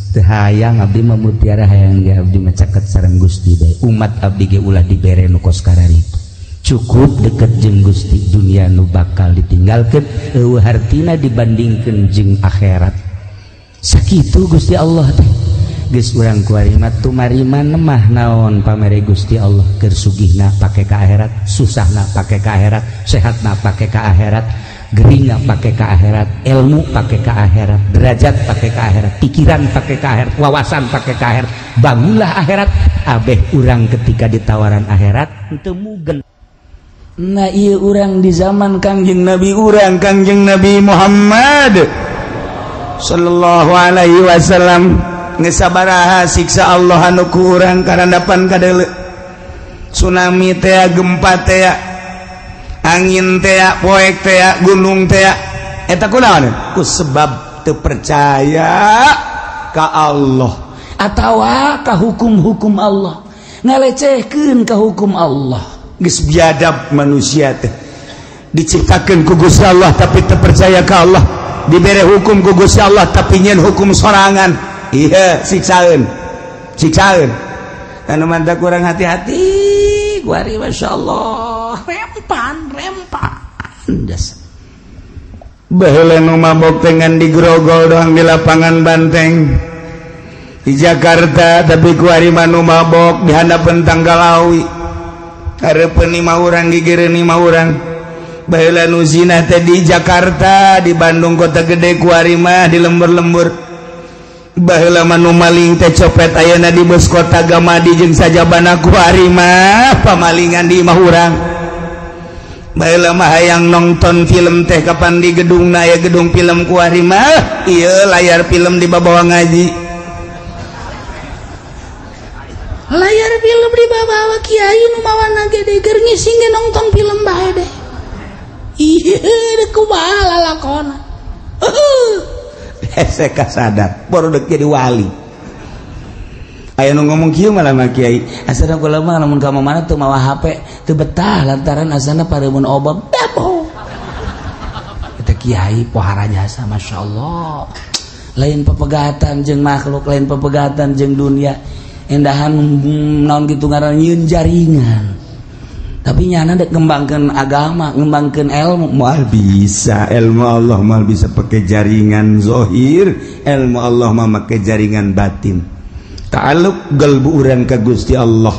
Speaker 1: teu hayang abdi mah mutiara hayang ge abdi mah caket sareng Gusti bae umat abdi ge ulah dibere nu kos kararitu cukup deket jeung Gusti dunia nu bakal ditinggalkeun eueuh hartina dibandingkeun jeung akhirat. Sakitu Gusti Allah teh geus urang kuari mah tumarima mah naon pamere Gusti Allah keur sugihna pake ka akhirat susahna pake ka akhirat sehatna pake ka akhirat geringna pake ka akhirat ilmu pake ka akhirat derajat pake ka akhirat pikiran pake ka akhirat wawasan pake ka akhirat bangunlah akhirat abeh urang ketika ditawaran akhirat teu mugen. Nah ieu urang di zaman Kangjeng Nabi urang Kangjeng Nabi Muhammad sallallahu alaihi wasallam ngesabaraha siksa Allah anu ku urang karandapan kadeuleu tsunami teh gempa teh angin teh poek teh gunung teh eta kunaon ku sebab teu percaya ka Allah atawa ka hukum-hukum Allah. Ngalecehkeun ka hukum Allah. Geus biadab manusia teh. Diciptakeun ku Gusti Allah tapi teu percaya ka Allah. Dibere hukum ku Gusti Allah tapi nyeun hukum sorangan. Iya, siksaeun. Siksaeun. Anu mantap kurang hati-hati. Kuari masyaallah, rempan, rempan. Jasa. Baheula nu mabok teh ngan digrogol doang di lapangan Banteng di Jakarta, tapi kuari mah nu mabok di handapeun Tanggalawi, hareupeun 5 urang gigireun 5 urang. Baheula nu zina teh di Jakarta, di Bandung kota gede, kuari mah di lembur-lembur. Baheula mah nu maling teh copet ayeuna di bus kota Gamadi jeung sajabana, kuari mah pamalingan di imah urang. Baheula mah hayang nonton film teh kapan di gedungna aya gedung film, kuari mah ieu layar film di babawa ngaji. Layar film di babawa kiai nu mawana gede keur ngising ge nonton film bae deh. Ieu deuk kumaha lalakona. Hese kasadar baru dek jadi wali. Aya nu ngomong kieu malah mah kiai, asana kula mah lamun ka mana teu mawa HP teu betah lantaran asana paremun obam dabo. Eta kiai pohara jasa masyaallah. Lain pepegatan jeung makhluk, lain pepegatan jeung dunia. Endahan naon kitu ngaran nyieun jaringan. Tapi nyana dek ngembangkeun agama, ngembangkeun ilmu, moal bisa ilmu Allah moal bisa pakai jaringan zahir, ilmu Allah mah make jaringan batin. Ta'alluq galbu urang ka Gusti Allah.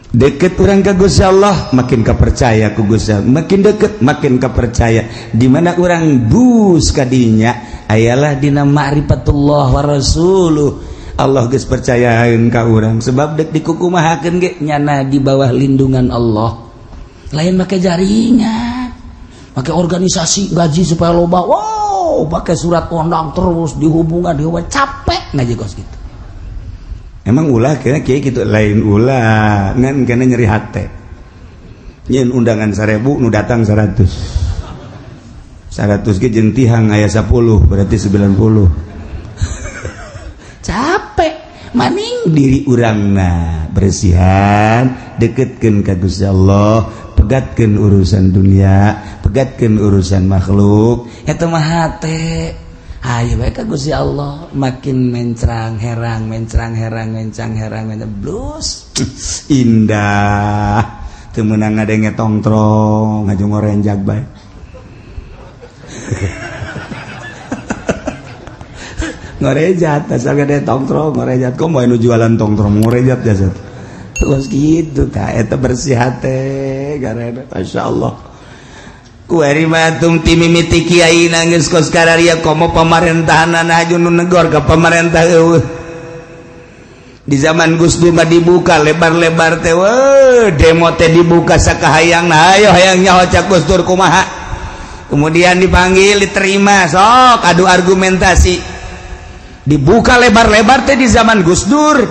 Speaker 1: Deket urang ka Gusti Allah, makin kapercaya ku Gusti Allah, makin deket makin kapercaya. Di mana urang bus kadinya ayalah dina ma'rifatullah wa rasuluh. Allah geus percayaeun ka urang sebab dek dikukumahakeun ge nyana di bawah lindungan Allah. Lain make jaringan, make organisasi gaji supaya loba. Wow, pakai surat undang terus dihubungan dihubungan capek ngaji kos gitu. Emang ulah kira kiai gitu lain ulah ngan kana nyeri hate. Nyeun undangan 1000 nu datang 100. 100 ge jeung tihang aya 10 berarti 90. Capek maning diri urangna bersihan deketkeun ka Gusti Allah, pegatkeun urusan dunia, pegatkeun urusan makhluk eta mah hate. Ayo bae ka Gusti Allah makin mencrang herang mencrang herang mencang herang mencang blus indah teu meunang ngadenge tongtrong ngaju ngorenjag bae. Ngorejat asal gede tongtrong ngorejat kok mau nu jualan tongtrong ngorejat jasad terus gitu ta eta bersih hate garena masyaallah. Kuari mah tung ti mimiti kiai geus kos kararia komo pamarentahan aju nu negor ka pamarentah eueuh. Di zaman Gus Dur mah dibuka lebar-lebar teh weuh demo teh dibuka sakahayangna ayo hayang nyaho cak Gus Dur kumaha. Kemudian dipanggil diterima sok adu argumentasi. Dibuka lebar-lebar teh di zaman Gus Dur.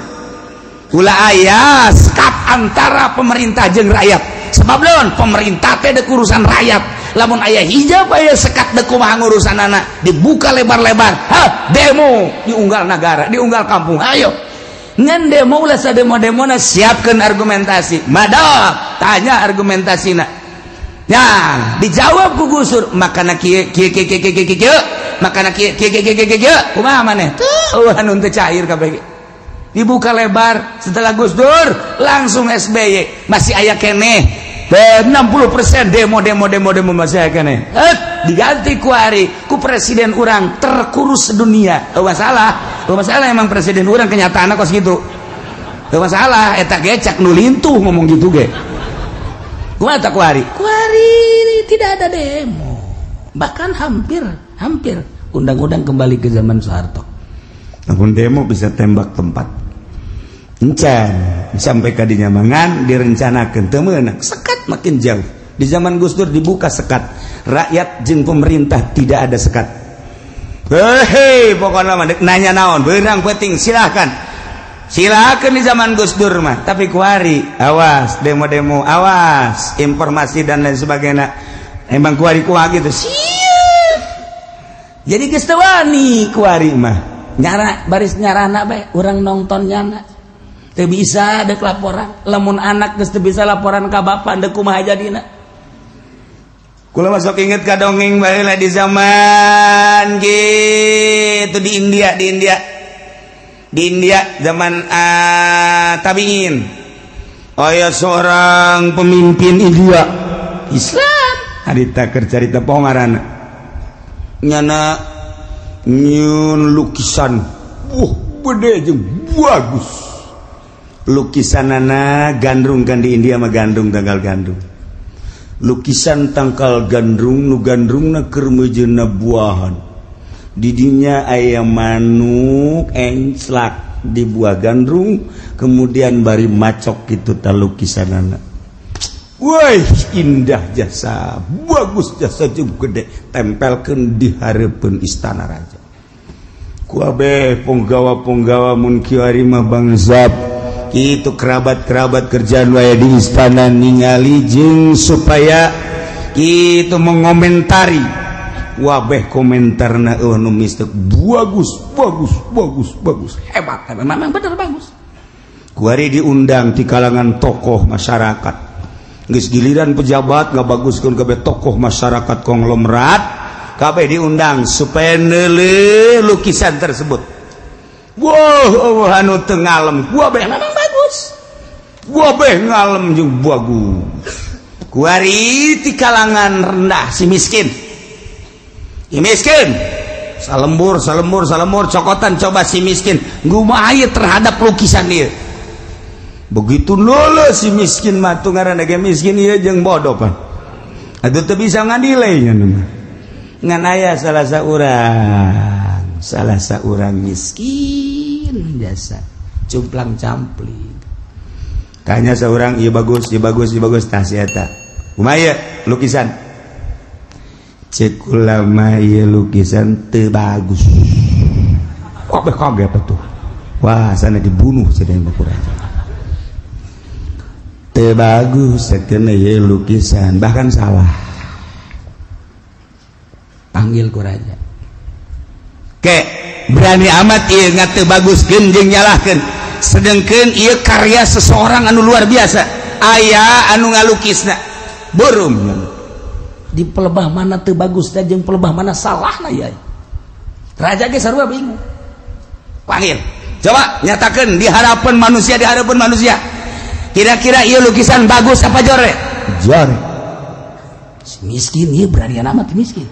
Speaker 1: Ulah aya sekat antara pemerintah jeung rakyat. Sebab lawan pemerintah teh dek urusan rakyat. Lamun aya hijab aya sekat dek kumaha ngurusanana. Dibuka lebar-lebar. Hah, demo diunggal negara, diunggal kampung. Ayo. Ngan demo ulah sademo-demona siapkeun argumentasi. Madap, tanya argumentasina. Ya, dijawab ku Gus Dur, makana kieu kieu kieu kieu kieu kieu. Makana kieu kieu kieu kieu kieu kumaha maneh tuh anu teu cair kabeh. Dibuka lebar setelah Gus Dur langsung SBY masih aya keneh 60% demo demo demo demo masih aya keneh. Diganti ku ari ku presiden urang terkurus sedunia. Eueuh masalah, eueuh masalah emang presiden urang kenyataanna kos kitu. Eueuh masalah eta ge cak nu lintuh ngomong gitu ge. Kumaha ta ku ari? Ku ari tidak ada demo. Bahkan hampir undang-undang kembali ke zaman Soeharto. Namun demo bisa tembak tempat. Encan sampai kadinya mangan direncanakeun teu meunang sekat makin jauh. Di zaman Gus Dur dibuka sekat. Rakyat jeung pemerintah tidak ada sekat. Hei, pokoknya mah dek nanya naon, beurang penting silahkan. Silakan di zaman Gus Dur mah, tapi kuari awas demo-demo, awas informasi dan lain sebagainya. Emang kuari kuah gitu. Sieu. Jadi geus teu wani kuari mah. Nyara baris nyarana bae urang nonton nyana. Teu bisa dek laporan, lamun anak geus teu bisa laporan ka bapak deuk kumaha jadina.
Speaker 2: Kula masuk inget ka dongeng baheula di zaman gitu di India, di India. Di India zaman tabiin. Aya seorang pemimpin India Islam. Harita keur carita poho ngaranna. Nyana nyieun lukisan. Gede jeung bagus. Lukisanana gandrung kan di India mah gandrung tangkal gandrung. Lukisan tangkal gandrung nu gandrungna keur meujeunna buahan. Didinya aya manuk enclak di buah gandrung kemudian bari macok kitu ta lukisanana. Woi, indah jasa, bagus jasa jeung gede, tempelkeun di hareupeun istana raja. Ku abeh punggawa-punggawa mun kiwari mah bangsap. Itu kerabat-kerabat kerjaan wae di istana ningali jeung supaya itu mengomentari. Wabeh komentarna eueuh nu mistek bagus bagus bagus bagus hebat,
Speaker 1: memang bener bagus.
Speaker 2: Kuari diundang di kalangan tokoh masyarakat. Geus giliran pejabat ngabaguskeun kabeh tokoh masyarakat konglomerat kabeh diundang supaya neuleuh lukisan tersebut. Wah, anu teu ngalem, wabeh
Speaker 1: memang bagus.
Speaker 2: Wabeh ngalem jeung bagus. Kuari ti kalangan rendah si miskin. Si miskin. Salembur, salembur, salembur cokotan coba si miskin ngumaha terhadap lukisan ieu. Begitu neuleuh si miskin mah tuh ngaranna ge miskin ieu jeung bodoh pan. Atuh teu bisa ngadilai nya mah. Ngan aya salah saurang, salah saurang miskin jasa cumplang campling. Tanya seorang, iya bagus, iya bagus, iya bagus, tah si eta. Kumaha ieu lukisan? Cek ulama ieu lukisan teu bagus. Kabeh kaget atuh. Wah, sana dibunuh cenah ku raja. Teu bagus sakeuna ieu lukisan, bahkan salah.
Speaker 1: Panggil ku raja.
Speaker 2: Ke, berani amat ieu ngateu baguskeun jeung nyalahkeun. Sedengkeun ieu karya seseorang anu luar biasa. Aya anu ngalukisna. Burum.
Speaker 1: Di pelebah mana teu bagus dan jeung pelebah mana salahna ya. Raja ge sarua bingung.
Speaker 2: Panggil. Coba nyatakeun di harapan manusia, di harapan manusia. Kira-kira ieu lukisan bagus apa jore? Jore.
Speaker 1: Si miskin ieu beranian amat miskin.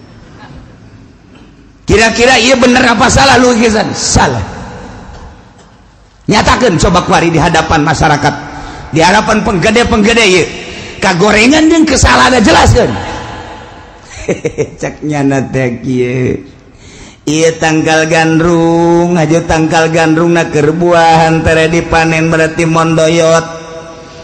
Speaker 2: Kira-kira ieu bener apa salah lukisan? Salah. Nyatakan coba kuari di hadapan masyarakat, di hadapan penggede-penggede ieu. Kagorengan jeung kesalahan jelaskeun. Cek nyana teh kieu. Ieu tangkal gandrung, aja tangkal gandrungna keur buahan tere dipanen berarti mondoyot.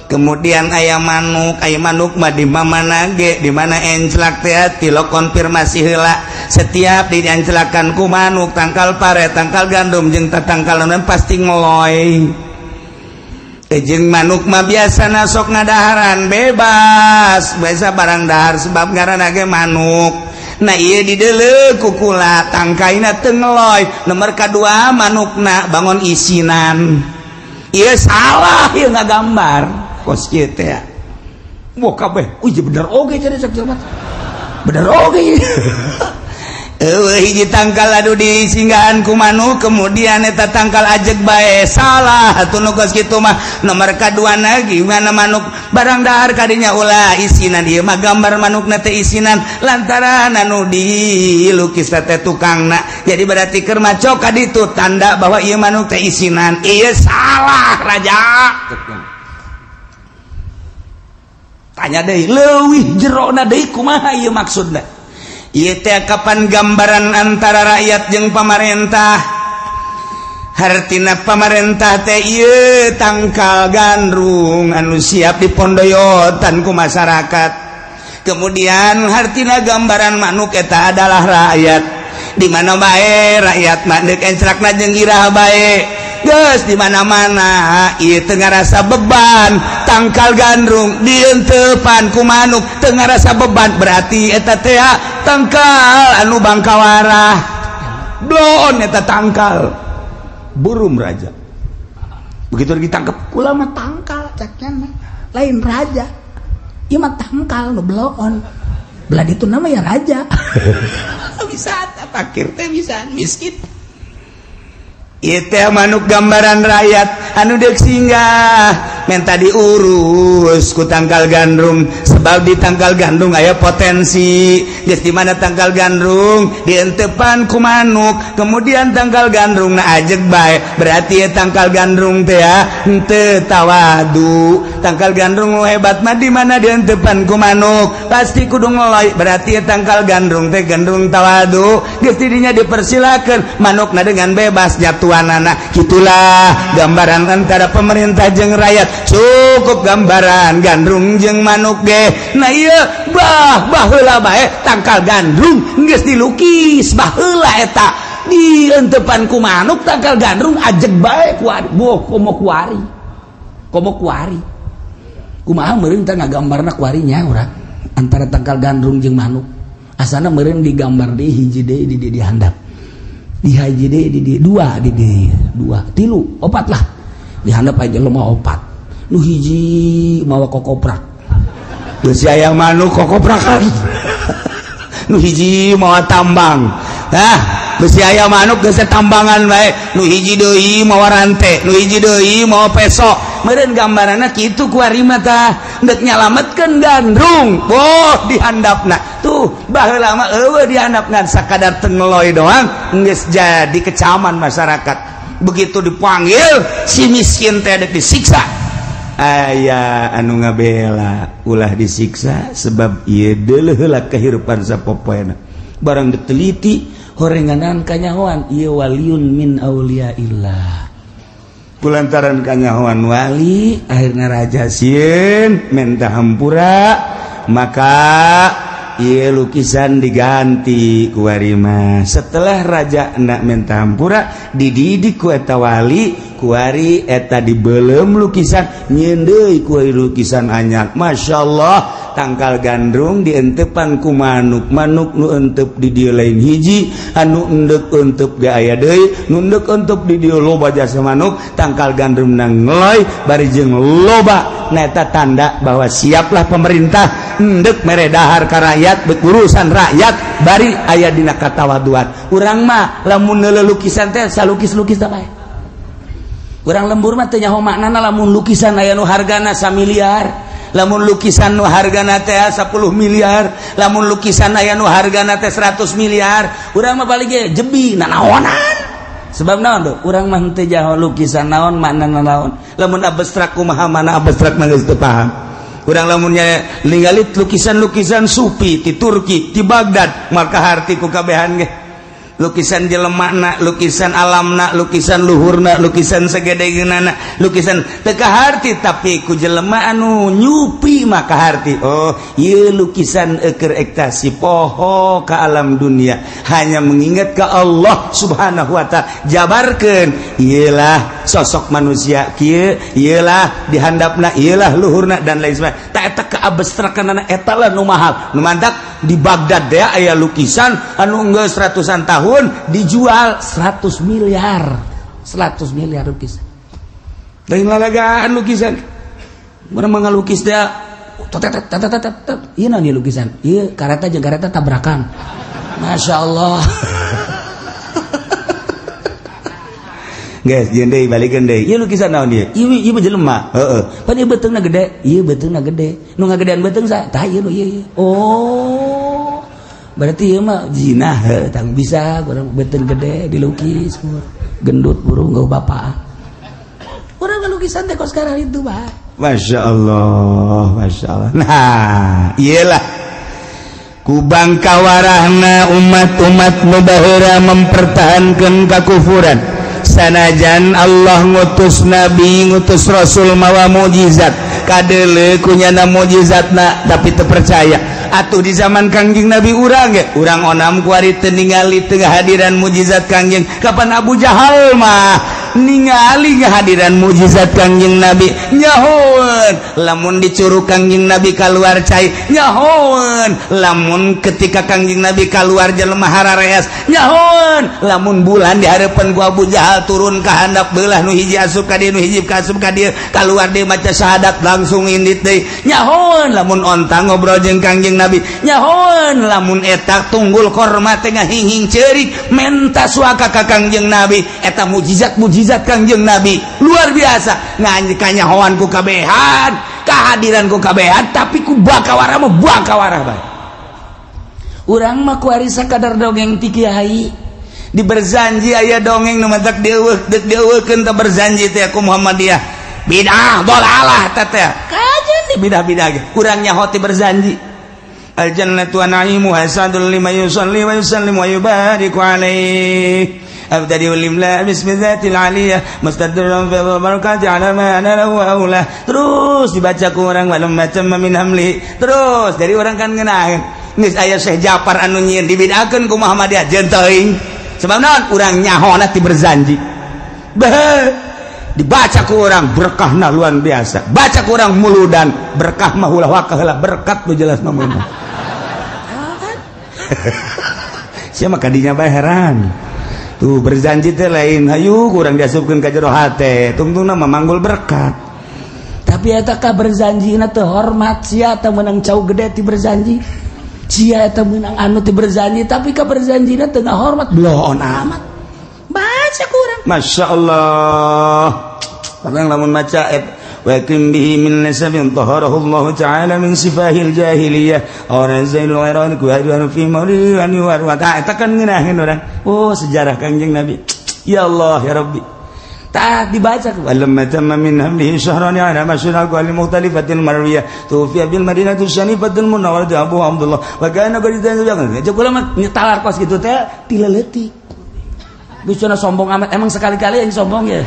Speaker 2: Kemudian aya manuk mah di mana ge, di mana enclak teh tilo konfirmasi heula. Setiap dianclakan ku manuk tangkal pare, tangkal gandum jeung tatangkal naon pasti ngeloy. Jeung manuk mah biasana sok ngadaharan bebas, biasa barang dahar sebab ngaranna ge manuk. Nah ieu dideuleu ku kula tangkaina teu ngeloy. Nomor kadua manukna bangun isinan. Ieu salah ieu ngagambar. Kos kieu teh.
Speaker 1: Wah kabeh, uy bener oge jadi cek jelema. Bener oge.
Speaker 2: Eueuh hiji tangkal anu disinggahan ku manuk kemudian eta tangkal ajeg bae salah atuh nu kos kitu mah. Nomor kaduana gimana manuk barang dahar kadinya ulah isinan ieu mah gambar manukna teh isinan lantaran anu dilukis teh tukangna. Jadi berarti keur maco ka ditu tanda bahwa ieu manuk teh isinan. Ieu salah raja. Tanya deui leuwih jerona deui kumaha ieu maksudna. Ieu teh kapan gambaran antara rakyat jeung pamarentah. Hartina pamarentah teh ieu tangkal gandrung anu siap dipondoyotan ku masyarakat. Kemudian hartina gambaran manuk eta adalah rakyat. Di mana bae rakyat mah deuk encrakna jeung iraha bae. Geus di mana-mana ieu teu ngarasa beban tangkal gandrung dientepan ku manuk teu ngarasa beban berarti eta teh tangkal anu bangkawarah blon eta tangkal burum raja. Begitu ditangkap kula mah tangkal caknya lain raja. Ieu mah tangkal nu beloon. Belah ditu nama ya raja. Bisa fakir teh bisa miskin. Ieu teh manuk gambaran rakyat anu deuk singgah menta diurus ku tangkal gandrung sebab di tangkal gandrung aya potensi. Geus di mana tangkal gandrung dientepan ku manuk, kemudian tangkal gandrung na ajeg bae, berarti ya tangkal gandrung teh ya henteu tawadu. Tangkal gandrung nu hebat mah di mana dientepan ku manuk pasti kudu ngeloy, berarti ya tangkal gandrung teh gandrung tawadu. Geus didinya dipersilakeun manukna dengan bebas nyatuanana. Kitulah gambaran antara pemerintah jeung rakyat. Cukup gambaran gandrung jeung manuk ge. Nah ieu bah baheula bae tangkal gandrung geus dilukis baheula eta dientepan ku manuk tangkal gandrung ajeg bae ku boh komo kuari. Komo kuari. Kumaha meureun teh ngagambarna kuari nya urang antara tangkal gandrung jeung manuk. Asana meureun digambar deui hiji deui di di handap. Di hiji deui di dua di dua tilu opat lah. Di handap aja lemah opat. Nu hiji mawa kokoprak. Geus aya manuk kokoprakan. Nu hiji mawa tambang. Hah, besi aya manuk geus tambangan bae. Nu hiji deui mawa rante, nu hiji deui mawa peso. Meureun gambaranna kitu ku ari mah tah. Deuk nyalametkeun gandrung. Boh di handapna. Tuh, baheula mah eueuh di handap ngan sakadar teu ngeloy doang geus jadi kecaman masyarakat. Begitu dipanggil si miskin teh deuk disiksa. Aya anu ngabela ulah disiksa sebab ieu deuleuh heula kehidupan sapopoena. Barang diteliti horenganan kanyahoan ieu waliun min auliaillah. Kulantaran kanyahoan wali akhirna raja sieun menta hampura maka ieu lukisan diganti ku warima. Setelah raja nak menta hampura dididik ku eta wali kuari eta dibelem lukisan nyieun deui ku lukisan anyar. Masya Allah tangkal gandrung dientepan ku manuk, manuk nu entep di dieu lain hiji anu endek entep ge aya deui nu endek entep di dieu loba jasa manuk. Tangkal gandrung nang ngeloy bari jeung loba. Nah eta tanda bahwa siaplah pemerintah endek mere dahar ka rakyat urusan rakyat bari aya dina katawaduan. Urang mah lamun neuleuh lukisan teh salukis-lukis teh bae. Urang lembur mah teu nyaho maknana lamun lukisan aya nu hargana 1 miliar, lamun lukisan nu hargana teh 10 miliar, lamun lukisan aya nu hargana teh 100 miliar, urang mah balik ge jebi nanaonan. Sebab naon tuh? Urang mah teu nyaho lukisan naon maknana naon. Lamun abstrak kumaha mana abstrak mah geus teu paham. Urang lamunnya ningali lukisan-lukisan sufi di Turki, di Baghdad, maka harti ku kabehan ge. Lukisan jelemana, lukisan alamna, lukisan luhurna, lukisan segedegeunana, lukisan teu kaharti tapi ku jelema anu nyupi maka harti. Oh, ieu lukisan eukeur ektasi poho ka alam dunia, hanya mengingat ka Allah Subhanahu wa taala. Jabarkeun ieulah sosok manusia kieu, ieulah dihandapna, ieulah luhurna dan lain sebagainya. Ta eta keabstrakanana eta lah nu mahal. Nu mantak di Baghdad deh aya lukisan anu geus ratusan tahun dijual 100 miliar. 100 miliar lukisan. Lain lalagaan lukisan. Urang mah ngalukis dia tet. Ieu naon ieu lukisan? Ieu kareta jeung kareta tabrakan. Masya Allah. Guys, jeung deui balikeun deui. Ieu lukisan naon ieu? Ieu ieu mah jelema. Heeh. Pan ieu beuteungna gede, ieu beuteungna gede. Nu ngagedean beuteung sa? Tah ieu nu ieu ieu. Oh. Berarti ieu mah jinah heuh, tang bisa urang beuteung gede dilukis gendut burung gak bapak. Urang lukisan teh kos sekarang itu, Pak. Masya Allah, Masya Allah. Nah, iyalah kubang kawarahna umat-umat nu baheula mempertahankan kakufuran. Sanajan Allah ngutus nabi, ngutus rasul mawa mukjizat, kadeuleu kunyana mukjizatna tapi teu percaya. Atuh di zaman Kangjeng Nabi urang ge, urang onam kuari teu ningali teu ngahadiran mukjizat Kangjeng. Kapan Abu Jahal mah Ningali ngahadiran mukjizat Kangjeng Nabi nyahoeun lamun dicurug Kangjeng Nabi kaluar cai nyahoeun lamun ketika Kangjeng Nabi kaluar jelema harareas nyahoeun lamun bulan di hareupeun ku Abu Jahal turun ka handap beulah nu hiji asup ka dieu nu hiji ka asup ka dieu kaluar deui maca syahadat langsung indit deui nyahoeun lamun onta ngobrol jeung Kangjeng Nabi nyahoeun lamun eta tunggul korma teh ngahing-hing ceurik menta suaka ka Kangjeng Nabi eta mukjizat-mukjizat Kangjeng Nabi luar biasa nganyahoan ku kabehan kehadiran ku kabehan tapi ku bakawara mah bakawara bae urang mah kuari sakadar dongeng ti kiai di berzanji aya dongeng nu matak dieuweuh deuk dieuweuhkeun teh berzanji teh ku Muhammadiyah bid'ah dolalah teh teh kajen di bidah-bidah ge urang nyaho ti berzanji al jannatu wa na'imuha sadul liman yusalli wa yusallim wa yubariku alaihi abdadi wal imla bismi dzatil aliyah mustadran fi barakati ala ma ana lahu aula terus dibaca ku urang walam macam min hamli terus dari orang kan ngeunah geus aya Syekh Japar anu nyieun dibid'akeun ku Muhammadiyah jeung teuing sebab naon urang nyahona ti berzanji beuh dibaca ku urang berkahna luar biasa baca ku urang muludan berkah mah ulah wakah heula berkat nu jelas mah mun sia mah kadinya bae heran tuh berzanji teh lain hayu kurang diasupkeun ka jero hate tungtungna mah manggul berkat
Speaker 1: tapi eta ka berzanjina teu hormat sia teh meunang cau gede ti berzanji sia eta meunang anu ti berzanji tapi ka berzanjina teu ngahormat bloon amat baca kurang
Speaker 2: Masya Allah orang lamun maca wa kim bihi min nasabin taharahu Allah ta'ala min sifahil jahiliyah orang zainul ghairan ku hadiran fi mawlidan wa ta eta kan ngeunaheun urang oh sejarah Kangjeng Nabi ya Allah ya Rabbi tah dibaca walamma tamma min hamlihi syahran ala masyarakat al mukhtalifatil marwiyah tufiya bil madinati syanifatil munawwarah Abu Abdullah wa kana qad jangan kula mah nyetalar kos kitu teh tileleutik bisa sombong amat emang sekali-kali yang sombong ya.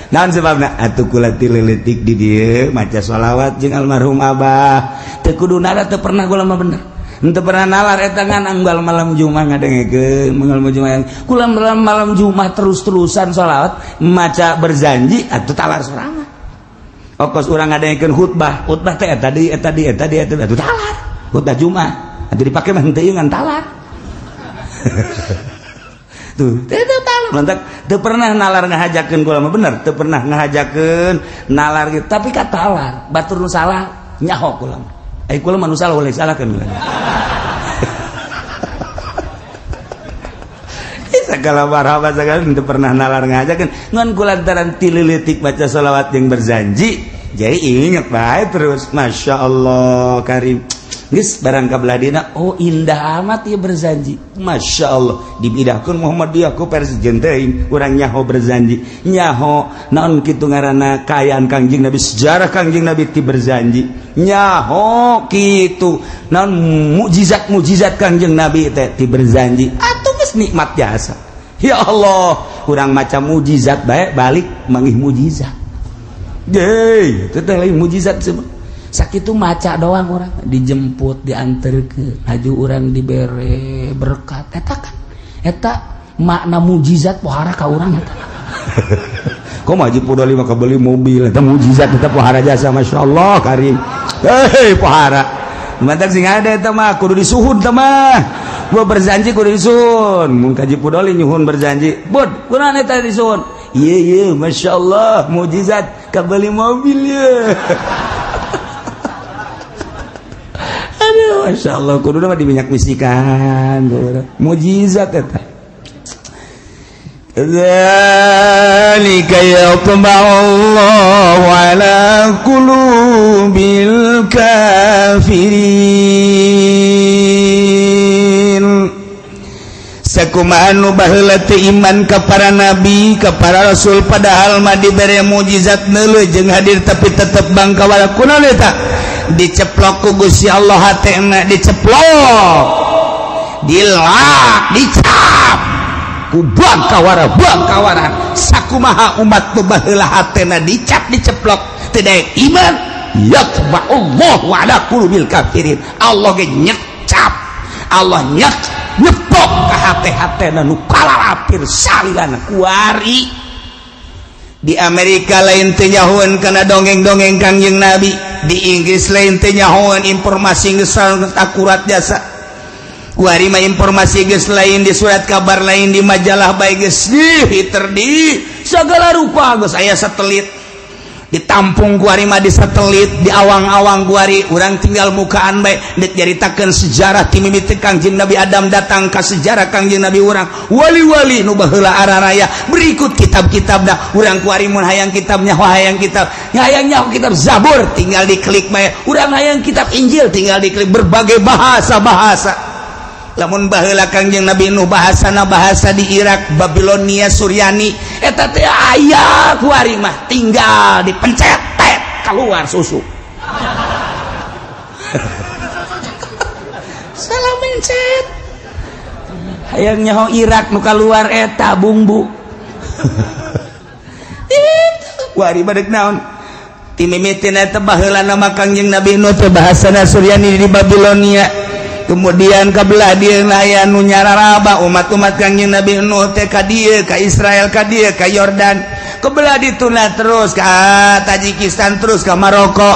Speaker 2: Naon sebabna atuh kula tileleutik di dieu maca sholawat jeung almarhum abah teu kudu nada teu pernah kula mah bener henteu pernah nalar eta ngan anggal malam Jumat ngadengekeun malam Jumat kula malam Jumat terus-terusan sholawat maca berzanji atuh talar sorangan okos urang ngadengekeun khutbah khutbah teh eta deui eta deui eta deui atuh talar khutbah Jumat atuh dipake mah henteu ngan talar tuh teu talar lantak teu pernah nalar ngahajakeun kula mah bener teu pernah ngahajakeun nalar gitu tapi ka talar batur nu salah nyaho kula mah ai kula mah nu salah ulah salahkeun kula segala marhaba segala teu pernah nalar ngahajakeun ngan kula lantaran tilileutik baca sholawat jeung berzanji jadi inget bae terus Masya Allah karim geus barang ka beladina oh indah amat ieu berzanji Masya Allah dibidahkeun Muhammadiyah ku versi teuing urang nyaho berzanji nyaho naon kitu ngaranna kaayaan Kangjeng Nabi sejarah Kangjeng Nabi ti berzanji nyaho kitu naon mukjizat-mukjizat Kangjeng Nabi teh ti berzanji atuh geus nikmat jasa ya Allah urang maca mukjizat bae balik manggih mukjizat deui teh lain mukjizat semua sakitu maca doang orang dijemput diantarkeun haju urang dibere berkat eta kan eta makna mukjizat pohara ka urang eta kok mah Haji Pudoli mah kabeli mobil eta mukjizat eta pohara jasa masyaallah karim hei pohara mantak sing ada eta mah kudu disuhun teh mah gua berzanji kudu disuhun mun ka Haji Pudoli nyuhun berzanji bud kunaon eta disuhun ieu ieu masyaallah mukjizat kabeli mobil ye. Masya Allah kudu mah diminyak misikan mukjizat eta dzalika yatba'u Allahu ala qulubil kafirin sakumaha nu baheula teu iman ka para nabi ka para rasul padahal mah dibere mukjizat neuleuh jeung hadir tapi tetep bangkawala kunaon eta diceplok ku Gusti Allah hatena diceplok dilak dicap ku bangkawara bangkawara sakumaha umat nu baheula hatena dicap diceplok teu daek iman yatba'ullahu ala qulubil kafirin Allah ge nyecap Allah nyek nyepok ka Hate-hatena nu kalalapir salilana kuari. Di Amerika lain teu nyahoeun kana dongeng-dongeng Kangjeng Nabi, di Inggris lain teu nyahoeun informasi geus akurat jasa. Kuari mah informasi geus lain di surat kabar lain di majalah bae geus di di segala rupa geus aya satelit. Ditampung kuari mah di satelit, di awang-awang kuari urang tinggal mukaan bae deuk nyaritakeun sejarah ti mimiti Kangjeng Nabi Adam datang ka sejarah Kangjeng Nabi urang wali-wali nu baheula araraya berikut kitab-kitabna urang kuari mun hayang kitabnya hayang kitab hayang nyaho kitab Zabur tinggal diklik bae urang hayang kitab Injil tinggal diklik berbagai bahasa-bahasa. Lamun baheula Kangjeng Nabi Nuh bahasana bahasa di Irak, Babilonia, Suryani eta teh aya kuari mah tinggal dipencet tet keluar susu. Salah mencet. Hayang nyaho Irak nu kaluar eta bumbu. Kuari badeg naon? Ti mimitina eta baheula nama Kangjeng Nabi Nuh teh bahasana Suryani di Babilonia. Kemudian kabelah dieu aya nu nyararaba umat-umat Kangjeng Nabi Nuh teh ka dieu ka Israel ka dieu ka Yordan kebelah dituna terus ka Tajikistan terus ka Maroko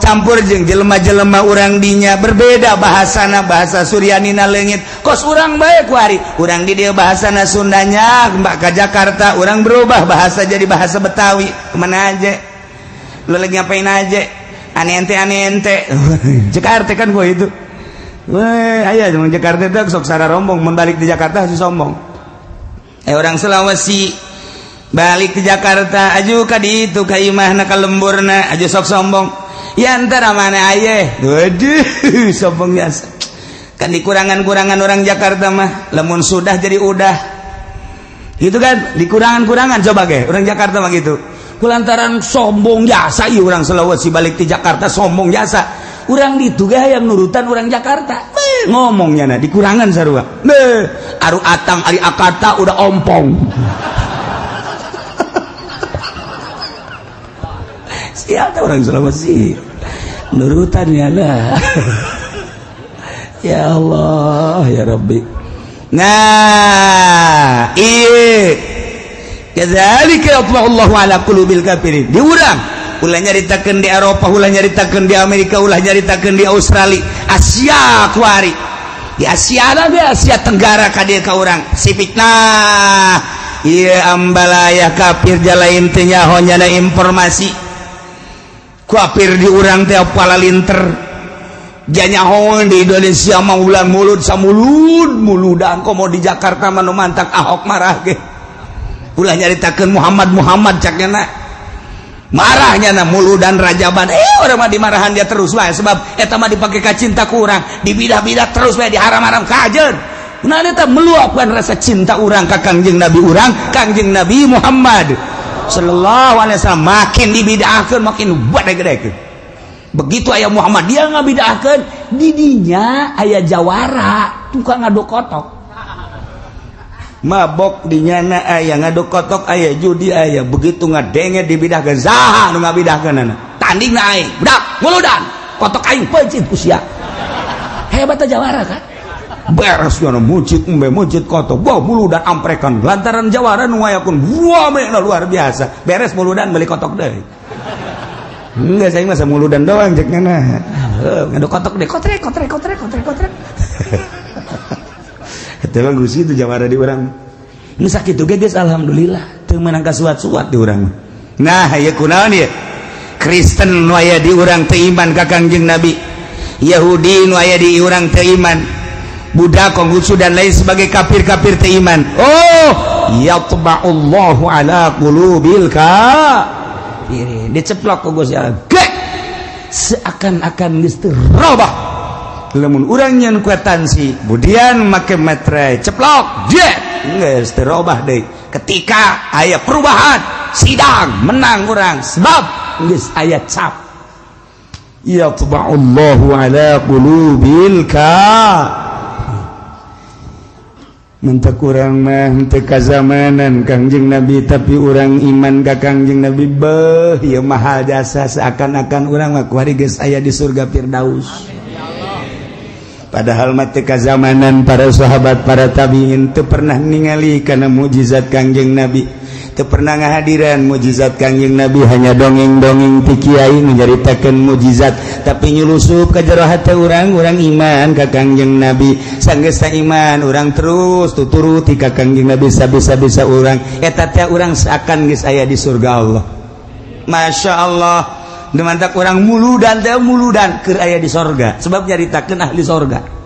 Speaker 2: campur jeung jelema-jelema urang dinya berbeda bahasana bahasa Suryanina leungit kos urang bae kuari urang di dieu bahasana Sundanya mbak ka Jakarta urang berubah bahasa jadi bahasa Betawi kemana aja lu lagi ngapain aja aneh ente Jakarta kan gua itu. Weh, aya jeung Jakarta teh sok sara rombong mun balik di Jakarta si sombong. Orang Sulawesi balik ke Jakarta aju ka ditu ka imahna ka lemburna aju sok sombong. Ya antara mana aye? Waduh, sombong biasa. Kan dikurangan-kurangan orang Jakarta mah lamun sudah jadi udah. Gitu kan, dikurangan-kurangan coba ge orang Jakarta mah gitu. Kulantaran sombong jasa ieu orang Sulawesi balik di Jakarta sombong jasa. Urang ditu ge hayang nurutan urang Jakarta. Beuh, ngomongnya na dikurangan sarua. Beuh, aru atang ari akata udah ompong. Siapa orang Sulawesi? Nurutan ya lah. Ya Allah, ya Rabbi. Nah, iya. Kadzalika yatba'ullahu ala qulubil kafirin. Diurang ulah nyaritakeun di Eropa, ulah nyaritakeun di Amerika, ulah nyaritakeun di Australia, Asia kuari. Di Asia lah, di Asia Tenggara ka dieu ka urang. Si fitnah. Ieu ambalayah kafir jalain teu nyaho nyana informasi. Kafir di urang teh palalinter. Janyaho di Indonesia mah ulang mulut samulud muludan komo di Jakarta mah nu mantak Ahok marah ge. Ulah nyaritakeun Muhammad Muhammad cak nya marahnya na muludan rajaban orang mah dimarahan dia terus wae sebab eta mah dipake ka cinta ku urang dibidah-bidah terus wae diharam-haram kajeun nah eta meluapkan rasa cinta urang ka Kangjeng Nabi urang Kangjeng Nabi Muhammad sallallahu alaihi wasallam makin dibidahkeun makin gede-gedekeun begitu aya Muhammad dia ngabidahkeun di dinya aya jawara tukang ngaduk kotok mabok di nyana aya ngaduk kotok aya judi aya begitu ngadenge dibidahkeun saha nu ngabidahkeunana tandingna aing budak muludan kotok aing peuncit usia hebat teh jawara kan beres nyana mucit embe mucit kotok wah muludan amprekan lantaran jawara nu ngayakun wah mena luar biasa beres muludan beli kotok deui enggak saya mah muludan doang cek nyana ngaduk kotok deh kotrek kotrek kotrek kotrek kotrek. Eta mah geus itu jawara di urang. Nu sakitu ge geus alhamdulillah teu meunang kasuat-suat di urang. Nah, ieu kunaon ieu? Kristen nu aya di urang teu iman ka Kangjeng Nabi. Yahudi nu aya di urang teu iman. Buddha, Konghucu dan lain sebagai kafir-kafir teu iman. Oh, yatba'ullahu ala qulubil kafirin. Diceplok ku Gusti Allah. Gek. Seakan-akan geus teu robah. Lamun urang nyeun kuetansi budian make meterai ceplok jet geus teu robah deui ketika aya perubahan sidang menang urang sebab geus aya cap yatba'ullahu ala qulubil ka mentak urang mah henteu kazamanan Kangjeng Nabi tapi urang iman ka Kangjeng Nabi beuh ieu mahal jasa seakan-akan urang mah kuari geus aya di surga Firdaus. Padahal mah teu kazamanan para sahabat para tabiin teu pernah ningali kana mukjizat Kangjeng Nabi, teu pernah ngahadiran mukjizat Kangjeng Nabi, hanya dongeng-dongeng ti kiai nyaritakeun mukjizat, tapi nyulusup ka jero hate urang, urang iman ka Kangjeng Nabi. Sanggeus iman urang terus tuturuti ka Kangjeng Nabi sabisa-bisa urang eta teh urang seakan geus aya di surga Allah. Masya Allah, demantak orang muludan teh muludan keur aya di sorga, sebab nyaritakeun ahli sorga.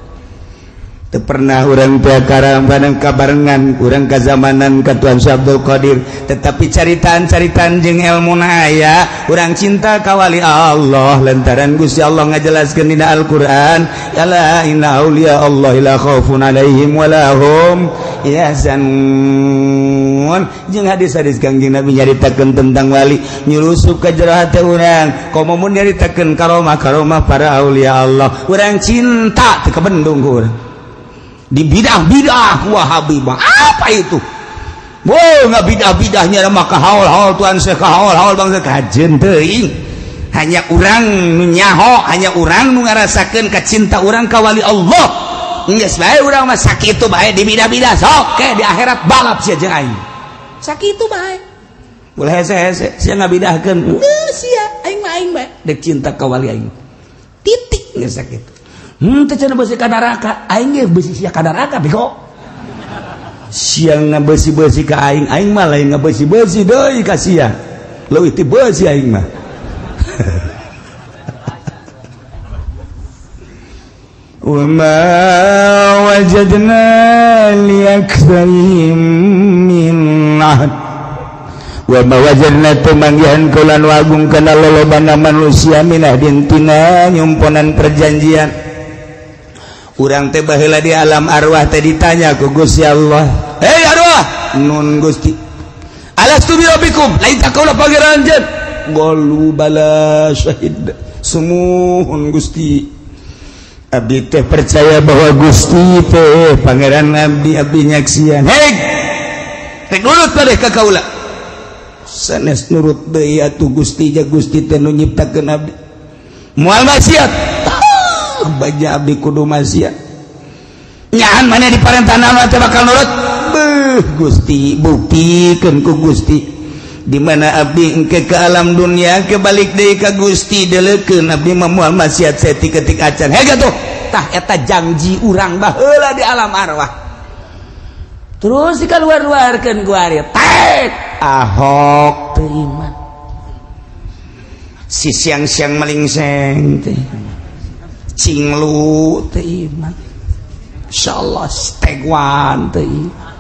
Speaker 2: Teu pernah urang teh karambanan kabarengan urang kazamanan ka Tuan Syekh Abdul Qadir, tetapi caritaan-caritaan jeung ilmuna aya, urang cinta ka wali Allah lantaran Gusti Allah ngajelaskeun dina Al-Qur'an, ala inna auliya Allah la khaufun alaihim wa la hum yahzanun. Jeung hadis-hadis Kangjeng Nabi nyaritakeun tentang wali nyulusup ka jero hate urang, komo mun nyaritakeun karomah-karomah para aulia Allah, urang cinta teu kabendung ku urang. Di bidah-bidah Wahabi apa itu? Wow, nggak bidah-bidahnya maka haul-haul Tuhan Syekh haul-haul bangsa kajen teuing. Hanya urang nu nyaho, hanya urang nu ngarasakeun kacinta urang ka wali Allah. Geus bae urang mah sakitu bae di bidah-bidah sok ke di akhirat balap sia jeung aing. Sakitu bae. Ulah hese-hese sia ngabidahkeun. Geus sia aing mah aing bae dek cinta ka wali aing. Titik geus sakitu. Teu cenah beusi ka neraka, aing ge beusi sia ka neraka bego. Sia ngabeusi-beusi ka aing, aing mah lain ngabeusi-beusi deui ka sia. Leuwih ti beusi aing mah. Wa ma wajadna li aktsarihim min ahd. Wa ma wajadna tumanggihan kaulan wagung kana lolobana manusia minah dintina nyumponan perjanjian. Urang teh baheula di alam arwah teh ditanya ku Gusti Allah, "Hei arwah, nun Gusti, alastu bi rabbikum? Lain tak kaula pangeran anjeun?" Qalu bala syahid. Sumuhun Gusti. Abdi teh percaya bahwa Gusti teh pangeran abdi, abdi nyaksian. Hei, rek nurut padeh ka kaula. Sanes nurut deui atuh Gusti, ja Gusti teh nu nyiptakeun abdi. Moal maksiat. Baja abdi kudu maksiat. Nyahan mana diparentah naon teh bakal nurut? Beuh Gusti, buktikeun ku Gusti. Di mana abdi engke ke alam dunia ke balik deui ka Gusti deleukeun abdi mah moal maksiat saeutik-eutik acan. Hei atuh, tah eta janji urang baheula di alam arwah. Terus dikaluar-luarkeun ku ari. Tek Ahok teu iman. Si siang-siang melingseng teh. Cinglu teu iman. Insyaallah stegwan teu iman.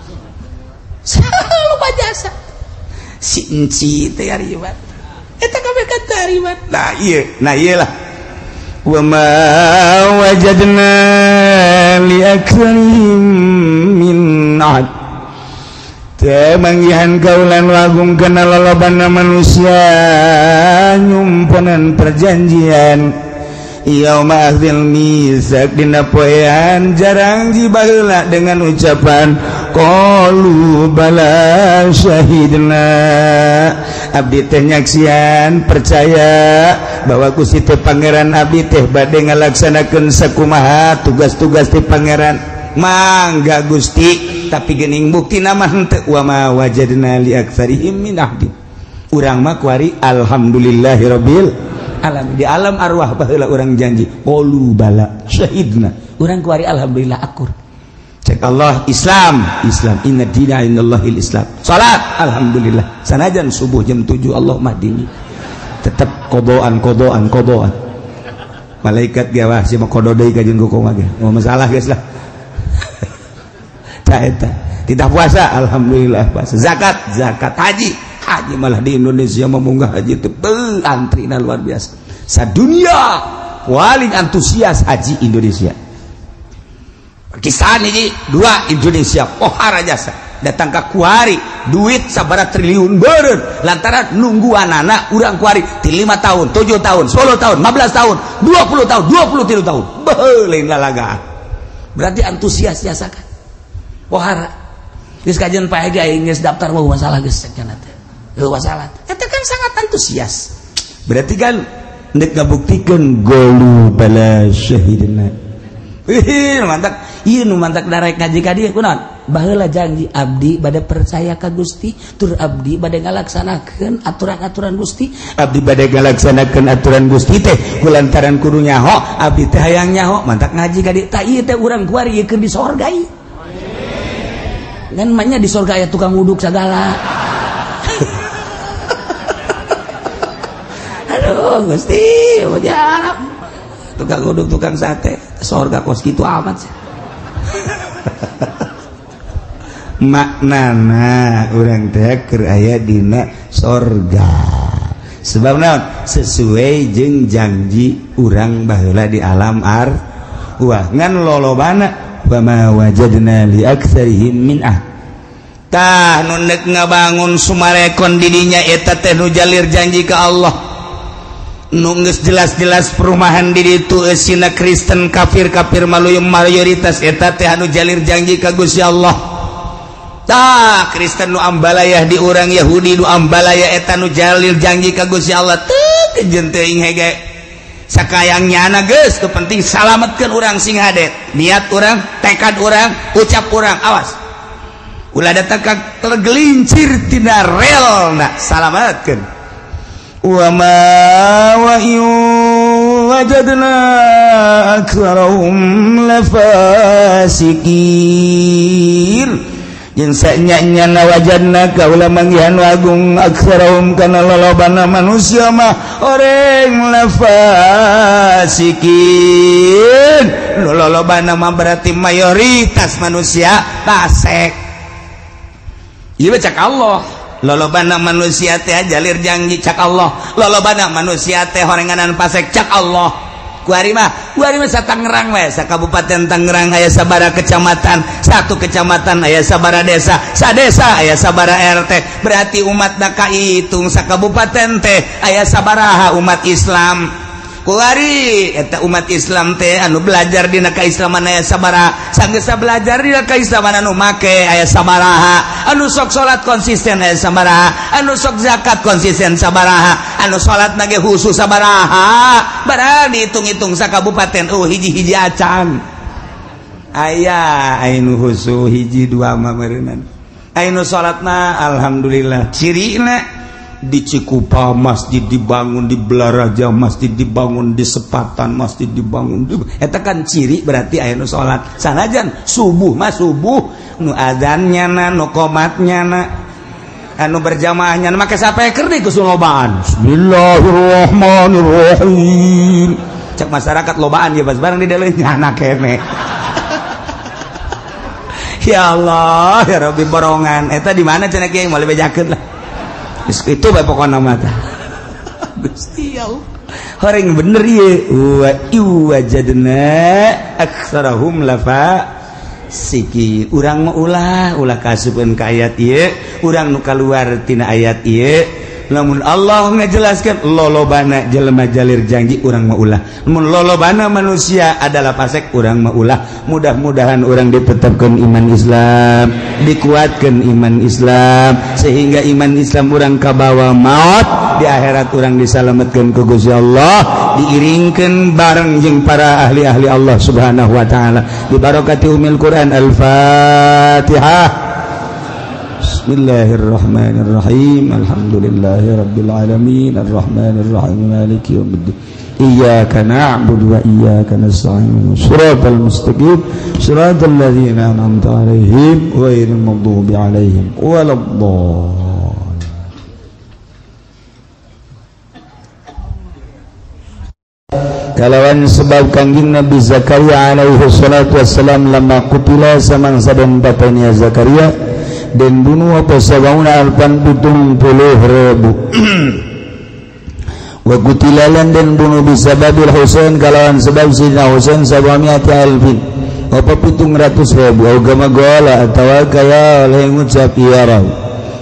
Speaker 2: Lupa jasa. Si enci teh ari iman. Eta kabeh kata ari iman. Nah ieu, nah ieu lah. Wa ma wajadna li aktsarihim min ahd. Teu manggihan kaulan wagung kana lolobana manusia nyumponan perjanjian. Yauma akhdhil mitsaq dina poean jarang jibaheula dengan ucapan qalu bala syahidna. Abdi teh nyaksian percaya bahwa Gusti teh pangeran abdi teh bade ngalaksanakeun sakumaha tugas-tugas ti pangeran. Mangga Gusti, tapi geuning buktina mah henteu. Wa ma wajadna li aktsarihim min ahdi. Urang mah kuari alhamdulillahirabbil alam. Di alam arwah baheula urang janji qalu bala syahidna, urang kuari alhamdulillah akur. Cek Allah Islam, Islam inna dina indallahil Islam. Salat alhamdulillah sanajan subuh jam 7 Allah mahdini tetep kodoan kodoan kodoan. Malaikat ge wah sia mah kodo deui ka jeung kumaha ge. Moal masalah geus lah. Tah eta tidak puasa alhamdulillah puasa. Zakat, zakat, haji, haji malah di Indonesia memunggah haji itu antrina luar biasa. Sadunia paling antusias haji Indonesia. Pakistan ini dua Indonesia pohara jasa datang ke kuari duit sabara triliun beureun lantaran nunggu anak-anak urang kuari di 5 tahun, 7 tahun, 10 tahun, 15 tahun, 20 tahun, 23 tahun. Beuh lain lalagaan. Berarti antusias jasa kan. Pohara. Geus kajian pae ge aing geus daftar mau masalah geus cenah teh. Heuh masalah. Eta kan sangat antusias. Berarti kan ndek ngabuktikeun golu bala syahidna.
Speaker 1: Ih, mantak ieu nu mantak darek ngaji ka dieu kunaon? Baheula janji abdi bade percaya ka Gusti, tur abdi bade ngalaksanakeun aturan-aturan Gusti. Abdi bade ngalaksanakeun aturan Gusti teh kulantaran kudu nyaho, abdi teh hayang nyaho, mantak ngaji ka dieu. Tah ieu teh urang kuari ieu keur di sorga ieu. Ngan mah nya di sorga aya tukang wuduk sagala. Aduh Gusti, ujab. Tukang uduk, tukang sate, sorga kos gitu amat sih.
Speaker 2: Maknana urang teh keur aya dina sorga. Sebab naon? Sesuai jeung janji urang baheula di alam arwah. Ngan lolobana wa ma wajadna li aktsarihim min ah.
Speaker 1: Tah nu neuk ngabangun Sumarekon di dinya eta teh nu jalir janji ka Allah. Nu geus jelas-jelas perumahan di ditu eusina Kristen kafir-kafir maluyum mayoritas eta teh anu jalir janji ka Gusti Allah. Tah Kristen nu ambalayah di urang Yahudi nu ambalaya eta nu jalir janji ka Gusti Allah teu kejeun teuing hege. Sakayang nyana geus nu penting salametkeun urang sing hade. Niat urang, tekad urang, ucap urang, awas. Ulah datang ka tergelincir tina relna, salametkeun.
Speaker 2: Wa ma wa wajadna aktsarahum lafasikin. Jeung sanya-nyana wajadna kaula manggihan agung aktsarahum kana lolobana manusia mah oreng lafasikin.
Speaker 1: Lolobana mah berarti mayoritas manusia fasik. Ieu cak Allah. Lolobana manusia teh jalir janji cak Allah. Lolobana manusia teh horenganan pasek cak Allah. Kuari mah sa Tangerang we, sa Kabupaten Tangerang aya sabara kecamatan, satu kecamatan aya sabara desa, sa desa aya sabara RT. Berarti umatna kahitung sa kabupaten teh aya sabaraha umat Islam. Kuari eta umat Islam teh anu belajar dina kaislaman aya sabaraha, sanggeus belajar dina kaislaman anu make aya sabaraha, anu sok salat konsisten aya sabaraha, anu sok zakat konsisten sabaraha, anu salat nage khusus sabaraha. Barang dihitung-hitung sakabupaten oh hiji-hiji acan. Aya anu khusus hiji dua mah meureunnan. Anu salatna alhamdulillah cirina di Cikupa masjid dibangun, di Belaraja masjid dibangun, di Sepatan masjid dibangun. Eta kan ciri berarti aya nu salat. Sanajan subuh mah subuh nu adzannya na, nu qomatnya na, anu berjamaahnya na, make sapeker di kesulobaan. Bismillahirrahmanirrahim. Cek masyarakat lobaan ya pas bareng di dalam nyana kene. Ya Allah, ya Rabbi borongan. Eta di mana cenah kiai moal bejakeun lah. Itu bae pokona mah tah. Gusti Allah. Horeng bener ieu. Wa iwajadna aktsarahum lafa siki. Urang mah ulah kasupeun ka ayat ieu, urang nu kaluar tina ayat ieu. Lamun Allah ngajelaskeun lolobana jelema jalir janji urang mah ulah. Lamun lolobana manusia adalah fasik urang mah ulah. Mudah-mudahan urang ditetapkeun iman Islam, dikuatkeun iman Islam sehingga iman Islam urang kabawa maut di akhirat urang disalametkeun ku Gusti Allah, diiringkeun bareng jeung para ahli-ahli Allah Subhanahu wa taala. Bi barakati umil Quran. Al-Fatihah. Bismillahirrahmanirrahim. Alhamdulillahirabbil alamin arrahmanirrahim maliki yaumiddin. Iyyaka na'budu wa iyyaka nasta'in. Shiratal mustaqim, shiratal ladzina an'amta 'alaihim ghairil maghdubi 'alaihim waladdallin. Kalawan sebab Kangjeng Nabi Zakaria alaihi salatu wassalam lama kutila samangsa den bapaknya Zakaria dan bunuh apa sabauna alpan 70,000 wa kutilalan dan bunuh bisababil Husain kalawan sebab Sidna Husain sabamiati alfin apa 700,000 agama gola atawa kaya oleh ngucap ya raw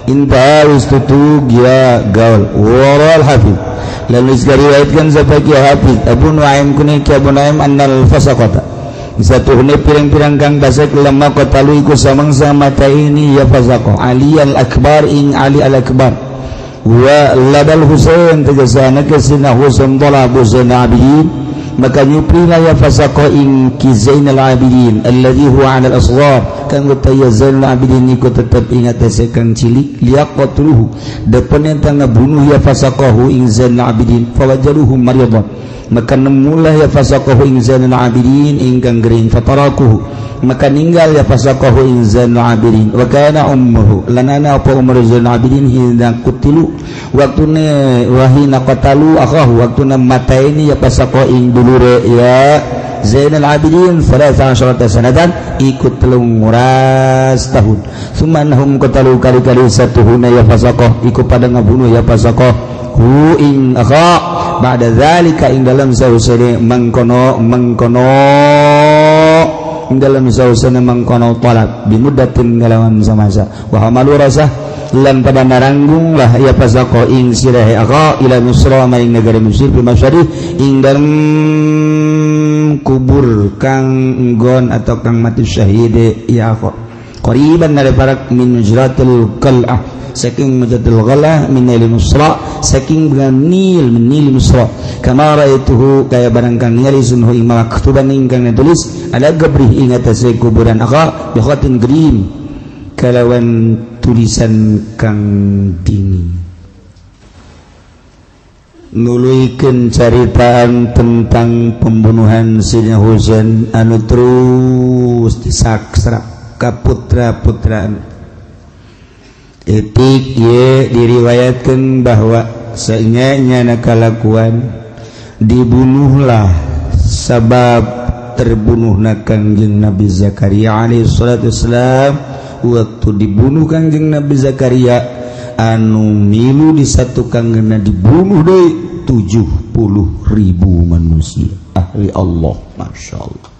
Speaker 1: inta wis tutug ya gaul waral hafiz lalu diriwayatkan sampai ki hafiz Abu Nuaim kuni ki Abu Nuaim annal fasaqata satuhne pirang-pirang kang basek lemah kotalu iku samangsa mata ini ya fasaqo Ali al-Akbar ing Ali al-Akbar wa labal Husain tegasana ke sina Husain talabu Zain Abidin maka nyuprilah ya fasaqah ing Ki Zainal Abidin alladzi huwa 'alal asghar kang taya Zainal Abidin iku tetep ing atase kang cilik liyaqtuluhu depen eta ngabunuh ya fasaqahu ing Zainal Abidin fawajaruhu maridan maka nemulah ya fasaqahu ing Zainal Abidin ingkang gering fatarakuhu maka ninggal ya fasaqahu ing Zainal Abidin wa kana ummuhu lanana apa umur Zainal Abidin hina kutilu waktune wahina qatalu akhahu waktuna mataini ya fasaqah ing dulure ya Zainal Abidin 13 sanatan ikut 13 tahun sumannahum qatalu kali-kali satuhuna ya fasaqah iku pada ngabunuh ya fasaqah hu ing akha ba'da zalika ing dalam sausene mangkono mangkono ing dalam sausene mangkono talab bimudatin ngalawan samasa wa hamalu rasah lan pada naranggung lah ya fasaqah ing sirahe akha ila Misra maring negara Mesir bi masyari ing dalem kubur kang nggon atau kang mati syahid ya akha qariban dari parak min jratil qal'ah saking majadil ghalah min nil Misra saking dengan nil min nil Misra kama raituhu kaya barang kang ningali sunhu ing maktuban ingkang ditulis ala gabrih ing atase kuburan akha bi khatin green kalawan tulisan kang dingin. Nuluikeun caritaan tentang pembunuhan Sayyidina Husain anu terus disaksrak ka putra-putraan. Etik ye diriwayatkan bahwa seenyanya kalakuan dibunuhlah sabab terbunuhna Kangjeng Nabi Zakaria alaihi salatu wassalam. Waktu dibunuh Kangjeng Nabi Zakaria anu milu disatukan kena dibunuh deui 70.000 manusia ahli Allah. Masya Allah.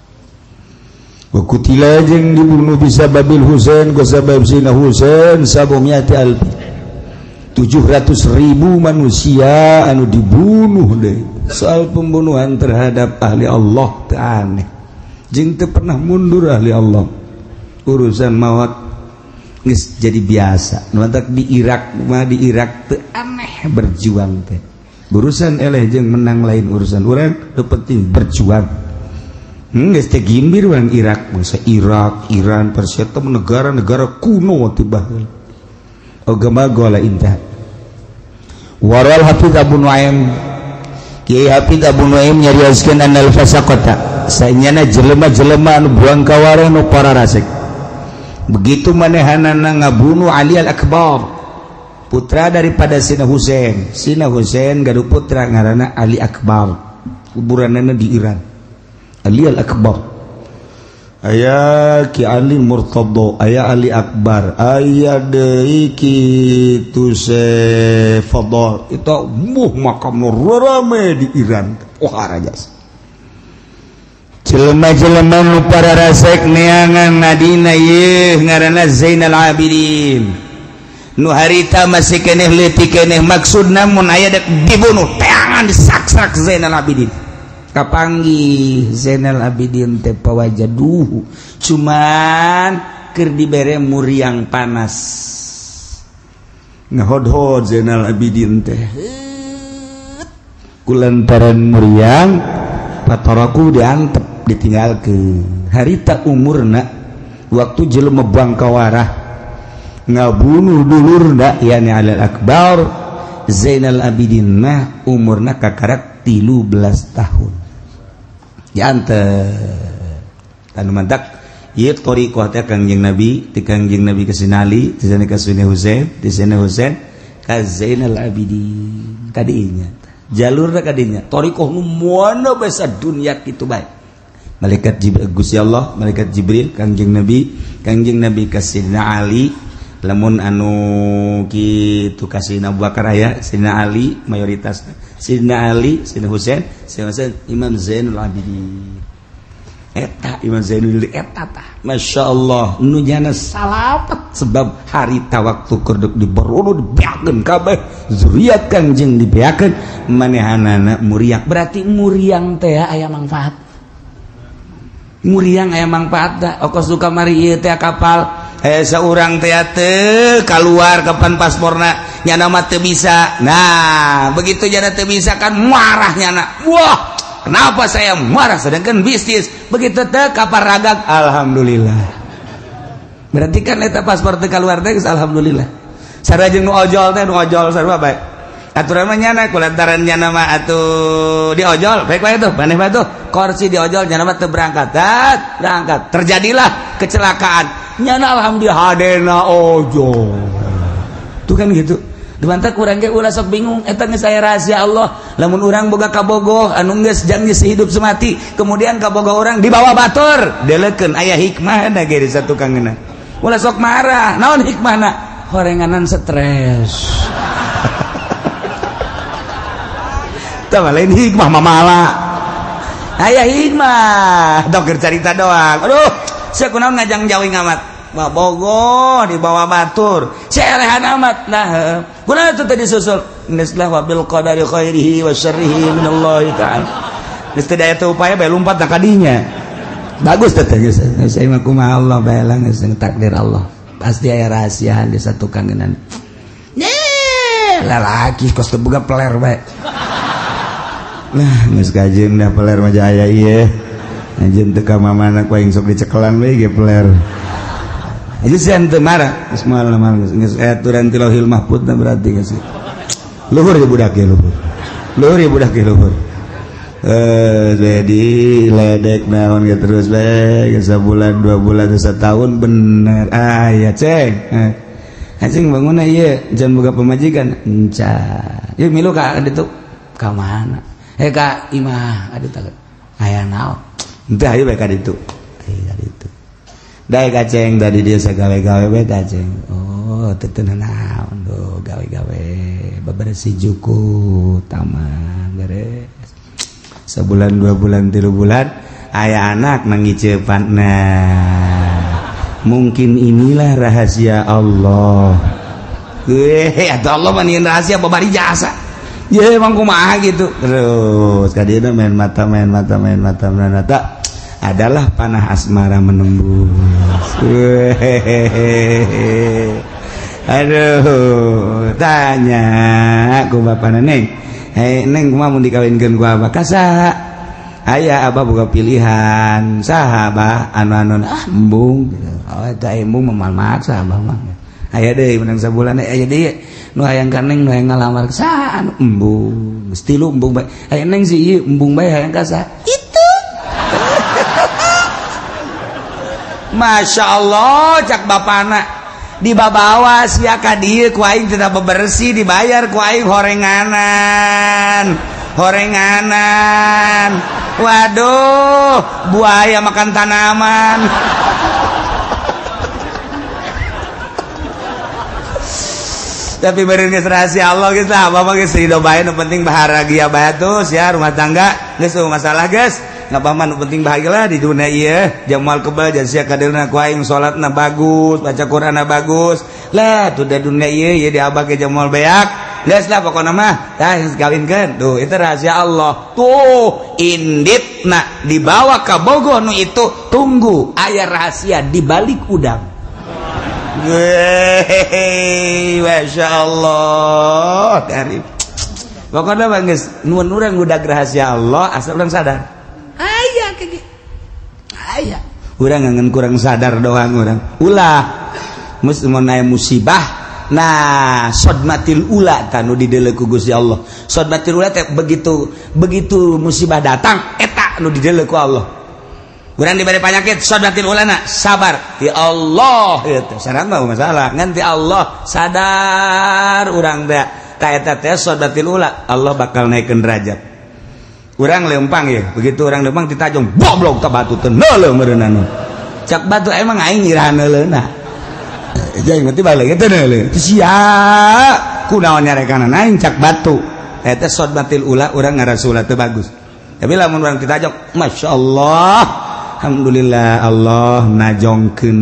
Speaker 1: Wa kutila jeung dibunuh bisa babil Husain ku sabab Sayyidina Husain sabumiati alfi 700.000 manusia anu dibunuh deui. Soal pembunuhan terhadap ahli Allah teu aneh jeung teu pernah mundur ahli Allah. Urusan maut geus jadi biasa. Nu mantak di Irak mah di Irak teu aneh berjuang teh. Urusan eleh jeung menang lain urusan urang, nu penting berjuang. Geus teh gimbir urang Irak, bangsa Irak, Iran, Persia teh negara-negara kuno ti baheula. Agama gola intah. Waral Hafiz Abu Nuaim Kiai Hafiz Abu Nuaim nyarioskeun annal fasaqata sanyana jelema-jelema anu buang kawareh nu para rasek. Begitu manehanana ngabunuh Ali Al-Akbar putra daripada Sina Husain. Sina Husain gaduh putra ngaranna Ali Akbar, kuburanana di Iran. Ali Al-Akbar aya Ki Ali Murtadha, aya Ali Akbar, aya deui kitu se Fadl. Itu muh makam nu rame di Iran. Wah rajas. Jelema-jelema nu para rasek neangan nadina yeuh ngaranna Zainal Abidin. Nu harita masih keneh leutik keneh maksudna mun aya dek dibunuh teangan disaksak Zainal Abidin. Kapanggih Zainal Abidin teh pawajaduhu cuman keur dibere muriang panas. Ngahodhod Zainal Abidin teh. Kulantaran muriang pataraku diantep ditinggalkeun. Harita umurna waktu jelema bangkawarah ngabunuh dulurna yani Alal Akbar Zainal Abidin mah umurna kakarak 13 tahun. Diantep anu mantak ieu thariqah teh Kangjeng Nabi, ti Kangjeng Nabi ka Sayyidina Ali, ti sana ka Sayyidina Husain, ti Sayyidina Husain ka Zainal Abidin. Kadinya jalurna kadinya thariqah nu moana basa dunya kitu bae. Malaikat Jibril Gusti Allah, malaikat Jibril Kangjeng Nabi ka Sayyidina Ali, lamun anu kitu ka Sayyidina Abu Bakar aya, Sayyidina Ali mayoritas, Sayyidina Ali, Sayyidina Husain, Sayyidina Husain Imam Zainul Abidin. Eta Imam Zainul eta tah Masya Allah nu nyana salamet sebab harita waktu keur diberono dibeakeun kabeh zuriat Kangjeng dibeakeun manehanana muriang. Berarti muriang teh aya manfaat. Muriang aya manfaat da okos du kamari ieu teh kapal seorang teh teu keluar kapan pasporna nyana mah teu bisa. Nah begitu nyana teu bisa kan marah nyana, wah
Speaker 2: Kenapa saya marah sedangkan bisnis begitu teh kaparagag alhamdulillah. Berarti kan eta paspor teh keluar teh alhamdulillah. Sarua jeung nu ojol teh nu ojol sarua bae. Aturan mah nyana kulantaran nyana mah atuh di ojol baik bae tuh maneh bae tuh kursi di ojol nyana mah teu berangkat. Dat berangkat. Terjadilah kecelakaan. Nyana alhamdulillah hadena ojol. Tuh kan gitu. Dimantah kurang ge ulah sok bingung eta geus aya rahasia Allah. Lamun urang boga kabogoh anu geus janji sehidup semati, kemudian kabogoh urang dibawa batur, delekeun aya hikmahna ge di satukangeuna. Ulah sok marah, naon hikmahna? Horenganan stres. Tah lain hikmah mamala. Aya hikmah, dok keur carita doang. Aduh, sia kunaon ngajang jauh amat. Bogoh dibawa batur selehan amat nah kunaon itu tadi susul geus lah wabil qadari khairihi wa syarrihi minallahi ta'ala geus teu aya teu upaya bae lumpat ka dinya bagus teh geus saya mah kumaha Allah bae lah geus takdir Allah pasti aya rahasiaan di satu kangenan ye lalaki kos teu boga peler bae nah geus kajeun dah peler mah aya ieu anjeun teu ka mamana ku aing sok dicekelan bae ge peler. Aja sih ente marah, geus moal geus aturan ti Lauhil Mahfud berarti geus. Luhur ya budak ya luhur. Luhur ya budak ya luhur. Jadi ledek naon ge terus bae sabulan 2 bulan setahun bener. Ah ya ceng. Anjing bangunna ieu jangan boga pamajikan. Enca. Ieu milu ka ditu ka mana? Ka imah adu tah. Aya naon? Henteu hayu bae ka ditu. Ka ditu. Dai kaceng tadi dia sagawe-gawe bae kaceng. Oh, teu teu naon do gawe-gawe bebersih juku taman beres. Sebulan 2 bulan 3 bulan aya anak nangiceupan. Nah, mungkin inilah rahasia Allah. Atau Allah mah nyieun rahasia babari jasa. Ye emang kumaha gitu. Terus ka dieu main mata main mata main mata main mata. Adalah panah asmara menembus. Aduh, tanya ku bapana neng. Hei neng kumaha mun dikawinkeun ku abah? Ka saha? Aya abah boga pilihan. Saha abah? Anu-anu ah embung. Oh eta embung mah maksa abah mah. Aya deui menang sabulan aya deui nu hayang ka neng nu hayang ngalamar saha anu embung. Geus tilu embung bae. Aya neng si ieu embung bae hayang ka saha? Masya Allah cak bapana dibabawa sia ka dieu ku aing teu bebersih dibayar ku aing horenganan horenganan waduh buaya makan tanaman. Tapi beureun geus rahasia Allah geus lah bapak geus ridho bae nu penting bahagia bae terus ya rumah tangga geus masalah geus nggak apa-apa nu penting bahagia lah di dunia ieu jamal kebal jadi sia kadeulna ku aing salatna bagus baca Qur'anna bagus lah tuh da dunia ieu ieu diabake jamal beak geus lah pokona mah tah geus kawinkeun tuh itu rahasia Allah tuh inditna dibawa ka bogoh nu itu tunggu aya rahasia di balik udang. Wey, Masya Allah dari pokoknya mah geus nuhun urang udah rahasia Allah asal urang sadar aya kayak aya urang ngan kurang sadar doang urang ulah mun aya musibah nah sodmatil ula tanu dideuleu ku Gusti Allah sodmatil ula teh begitu begitu musibah datang eta nu dideuleu ku Allah. Urang diberi penyakit sodmatil ulana sabar ti Allah itu sadar mah masalah ngan ti Allah sadar urang teh ta eta teh sodmatil ula Allah bakal naikeun derajat. Urang lempang ya begitu urang lempang ditajong goblok ka batu teh neuleuh meureunana cak batu emang aing nyirahan neuleuna jeung berarti balik teh neuleuh sia kunaon nyarekanana aing cak batu eta sodmatil ula urang ngarasula teu bagus tapi lamun urang ditajong masyaallah alhamdulillah Allah najongkeun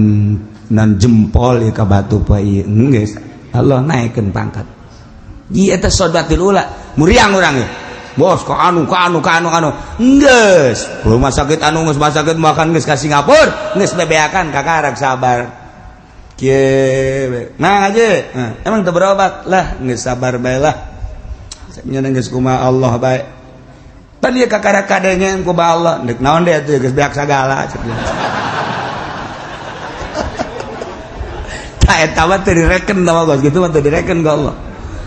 Speaker 2: nan jempol ieu ka batu poe ieu geus Allah naikeun pangkat ieu eta sodmatil ula muriang urang ieu bos ka anu ka anu ka anu anu geus rumah sakit anu geus rumah sakit makan geus ka Singapura geus bebeakan kakarak sabar kieu nah aja emang teu berobat lah geus sabar bae lah nya geus kumaha Allah bae Pan ieu kakara kadenya ku Allah deuk naon deui atuh geus beak sagala cek. Tah eta mah teu direken mah geus kitu mah teu direken ku Allah.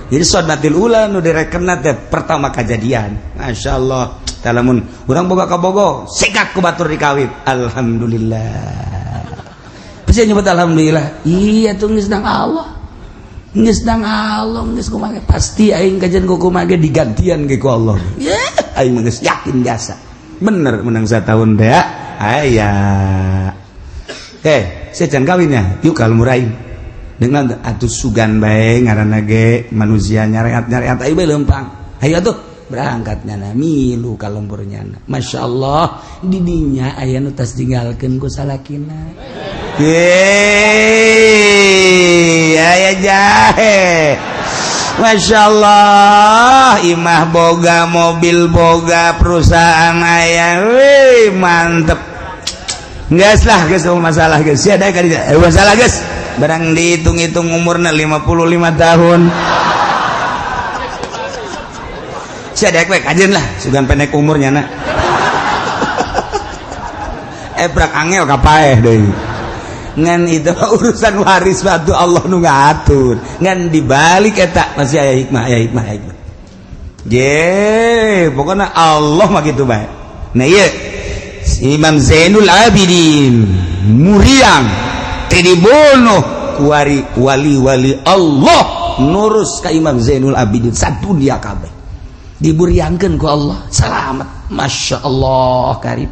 Speaker 2: Jadi sadmatil ula nu direkenna teh pertama kajadian. Masyaallah. Tah lamun urang boga kabogo sikat ku batur dikawin. Alhamdulillah. Bisa nyebut alhamdulillah. Iya tuh geus dang Allah. Geus dang Allah geus kumaha pasti aing kajian ku kumaha digantian ge ku Allah. Yeah. Aing mah geus yakin jasa. Bener menang satahun teh aya. Saya can kawinnya, yuk kalau murain. Dengan atuh sugan bae ngaranna ge manusia nyareat-nyareat aing bae leumpang. Hayu atuh berangkat nyana milu ka lembur nyana. Masyaallah didinya aya nu tas tinggalkeun ku salakina. Yeay, aya jahe. Masya Allah, imah boga, mobil boga, perusahaan aya, wih mantep. Geus lah, geus masalah geus. Sia daek masalah geus. Barang dihitung-hitung umurna 55 tahun. Sia daek we kajeun lah, sugan pendek umurnya na. Prak angel kapaeh deui. Ngan itu urusan waris batu Allah nu ngatur. Ngan dibalik eta masih aya hikmah, aya hikmah, aya hikmah. Ye, pokoknya Allah mah kitu bae. Nah ieu Imam Zainul Abidin muriang teu dibunuh kuari wali-wali Allah nurus ka Imam Zainul Abidin sadunia kabeh. Diburiangkeun ku Allah, selamat. Masya Allah karib.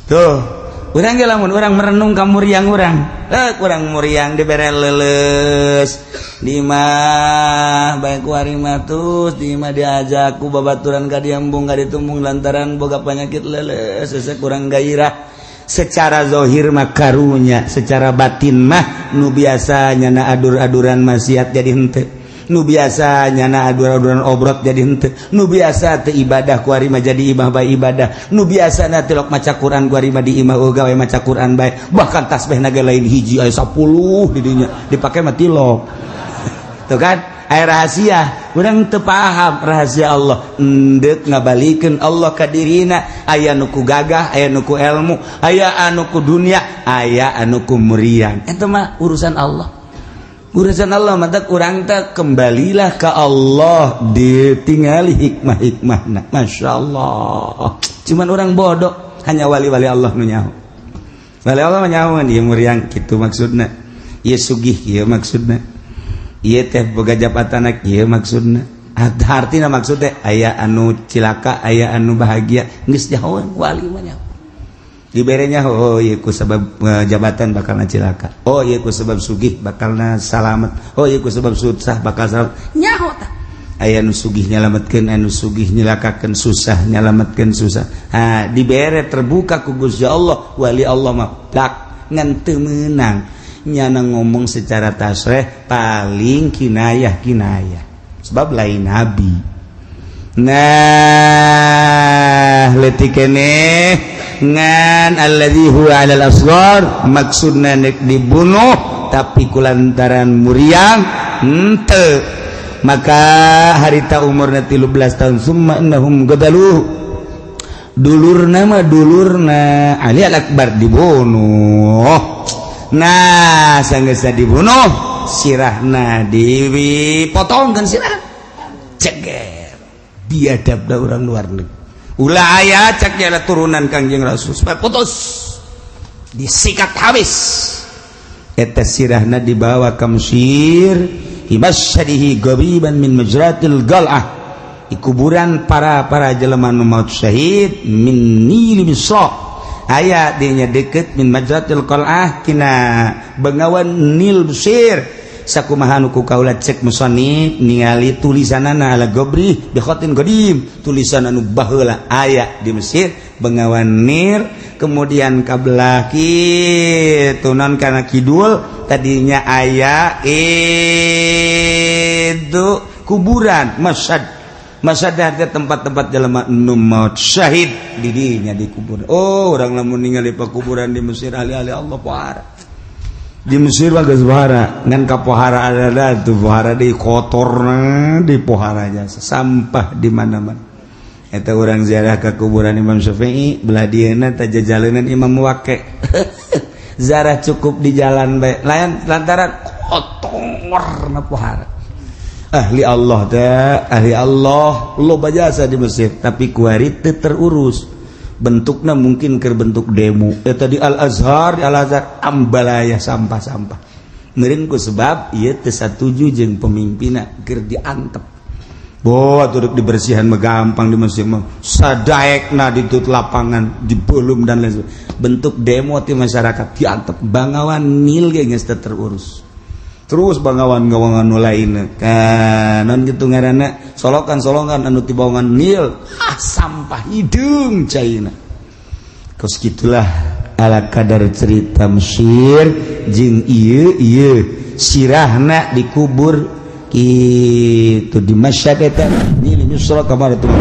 Speaker 2: Tuh. Urang ge lamun urang merenung ka muriang urang. Kurang muriang dibere leuleus. Di imah bae ku ari mah tus, di imah diajak ku babaturan ka diembung ka ditumbung lantaran boga penyakit leuleus, hese kurang gairah. Secara zahir mah karunya, secara batin mah nu biasa nyana adur-aduran maksiat jadi henteu. Nu biasa nyana adur-aduran obrot jadi henteu. Nu biasa teu ibadah ku ari mah jadi imah bae ibadah. Nu biasa na tilok maca Quran ku ari mah di imah eueuh gawe maca Quran bae. Bahkan tasbihna ge lain hiji aya 10 di dinya dipake mah tilok. Tuh kan aya rahasia, urang teu paham rahasia Allah. Endeuk ngabalikeun Allah ka dirina, aya nu ku gagah, aya nu ku ilmu, aya anu ku dunia, aya anu ku muriang. Eta mah urusan Allah. Urusan Allah mata kurang tak kembalilah ke Allah ditinggali hikmah-hikmahna. Masya Allah. Cuman orang bodoh hanya wali-wali Allah nu nyaho. Wali Allah nyaho ieu muriang kitu maksudna. Ieu sugih ieu maksudna. Ieu teh boga jabatan ieu maksudna. Hartina maksud teh aya anu cilaka, aya anu bahagia, geus nyahoan wali mah nyaho. Diberenya oh ieu ku sebab jabatan bakalna cilaka. Oh ieu ku sebab sugih bakalna salamet. Oh ieu ku sebab susah bakal salamet. Nyaho tah. Aya nu sugih nyalametkeun, anu sugih nyilakakeun, susah nyalametkeun susah. Ha dibere terbuka ku Gusti Allah, wali Allah mah plak ngan teu meunang. Nyana ngomong secara tasreh paling kinayah-kinayah. Sebab lain nabi. Nah, leutik keneh ngan alladzi huwa 'alal asghar maksudna nek dibunuh tapi kulantaran muriang henteu maka harita umurna 13 tahun summa innahum gadaluh dulurna mah dulurna Ali al-Akbar dibunuh. Nah sanggeusna dibunuh sirahna dipotongkeun sirah ceger biadab da urang luar negeri. Ulah aya cek jala turunan Kangjeng Rasul supaya putus disikat habis eta sirahna dibawa ka Mesir himasyadihi gabiban min majratil gal'ah di kuburan para jelema nu maut syahid min nil Misra aya dinya deket min majratil qal'ah kina bengawan Nil Mesir sakumaha nu ku kaula cek musannif ningali tulisanana ala gobri bi khatin qadim tulisan anu baheula aya di Mesir bengawan Nil kemudian ka belah kitu non kana kidul tadinya aya itu kuburan masyad masyad teh tempat-tempat jelema nu maut syahid di dinya dikubur. Oh urang lamun ningali pakuburan di Mesir ahli-ahli Allah pohara di Mesir mah geus pohara ngan ka pohara ada tuh pohara di kotorna di pohara jasa sampah di mana-mana. Eta urang ziarah ke kuburan Imam Syafi'i belah dieuna teh jajalenan Imam Waqi. Ziarah cukup di jalan bae lain lantaran kotor na pohara. Ahli Allah teh ahli Allah loba jasa di Mesir tapi kuari teu terurus. Bentukna mungkin keur bentuk demo. Eta di Al-Azhar, di Al-Azhar ambalaya sampah-sampah. Meureun ku sebab ieu teu satuju jeung pemimpinna keur diantep. Boh atuh dibersihan mah gampang di Mesir mah. Sadaekna ditut lapangan, dibelum dan lain sebagainya. Bentuk demo ti masyarakat diantep Bangawan Nil ge geus teu terurus. Terus bangawan-gawangan nu lainna kan non kitu ngaranna solokan-solokan anu ti bawangan Nil, ah sampah hideung caina. Kos kitulah ala kadar cerita Mesir jeung ieu ieu sirahna dikubur itu di Masyhad eta Nil Misra kamar tu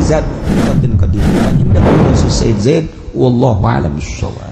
Speaker 2: zat qadir qadir inda Sayyid Zaid wallahu a'lam bissawab.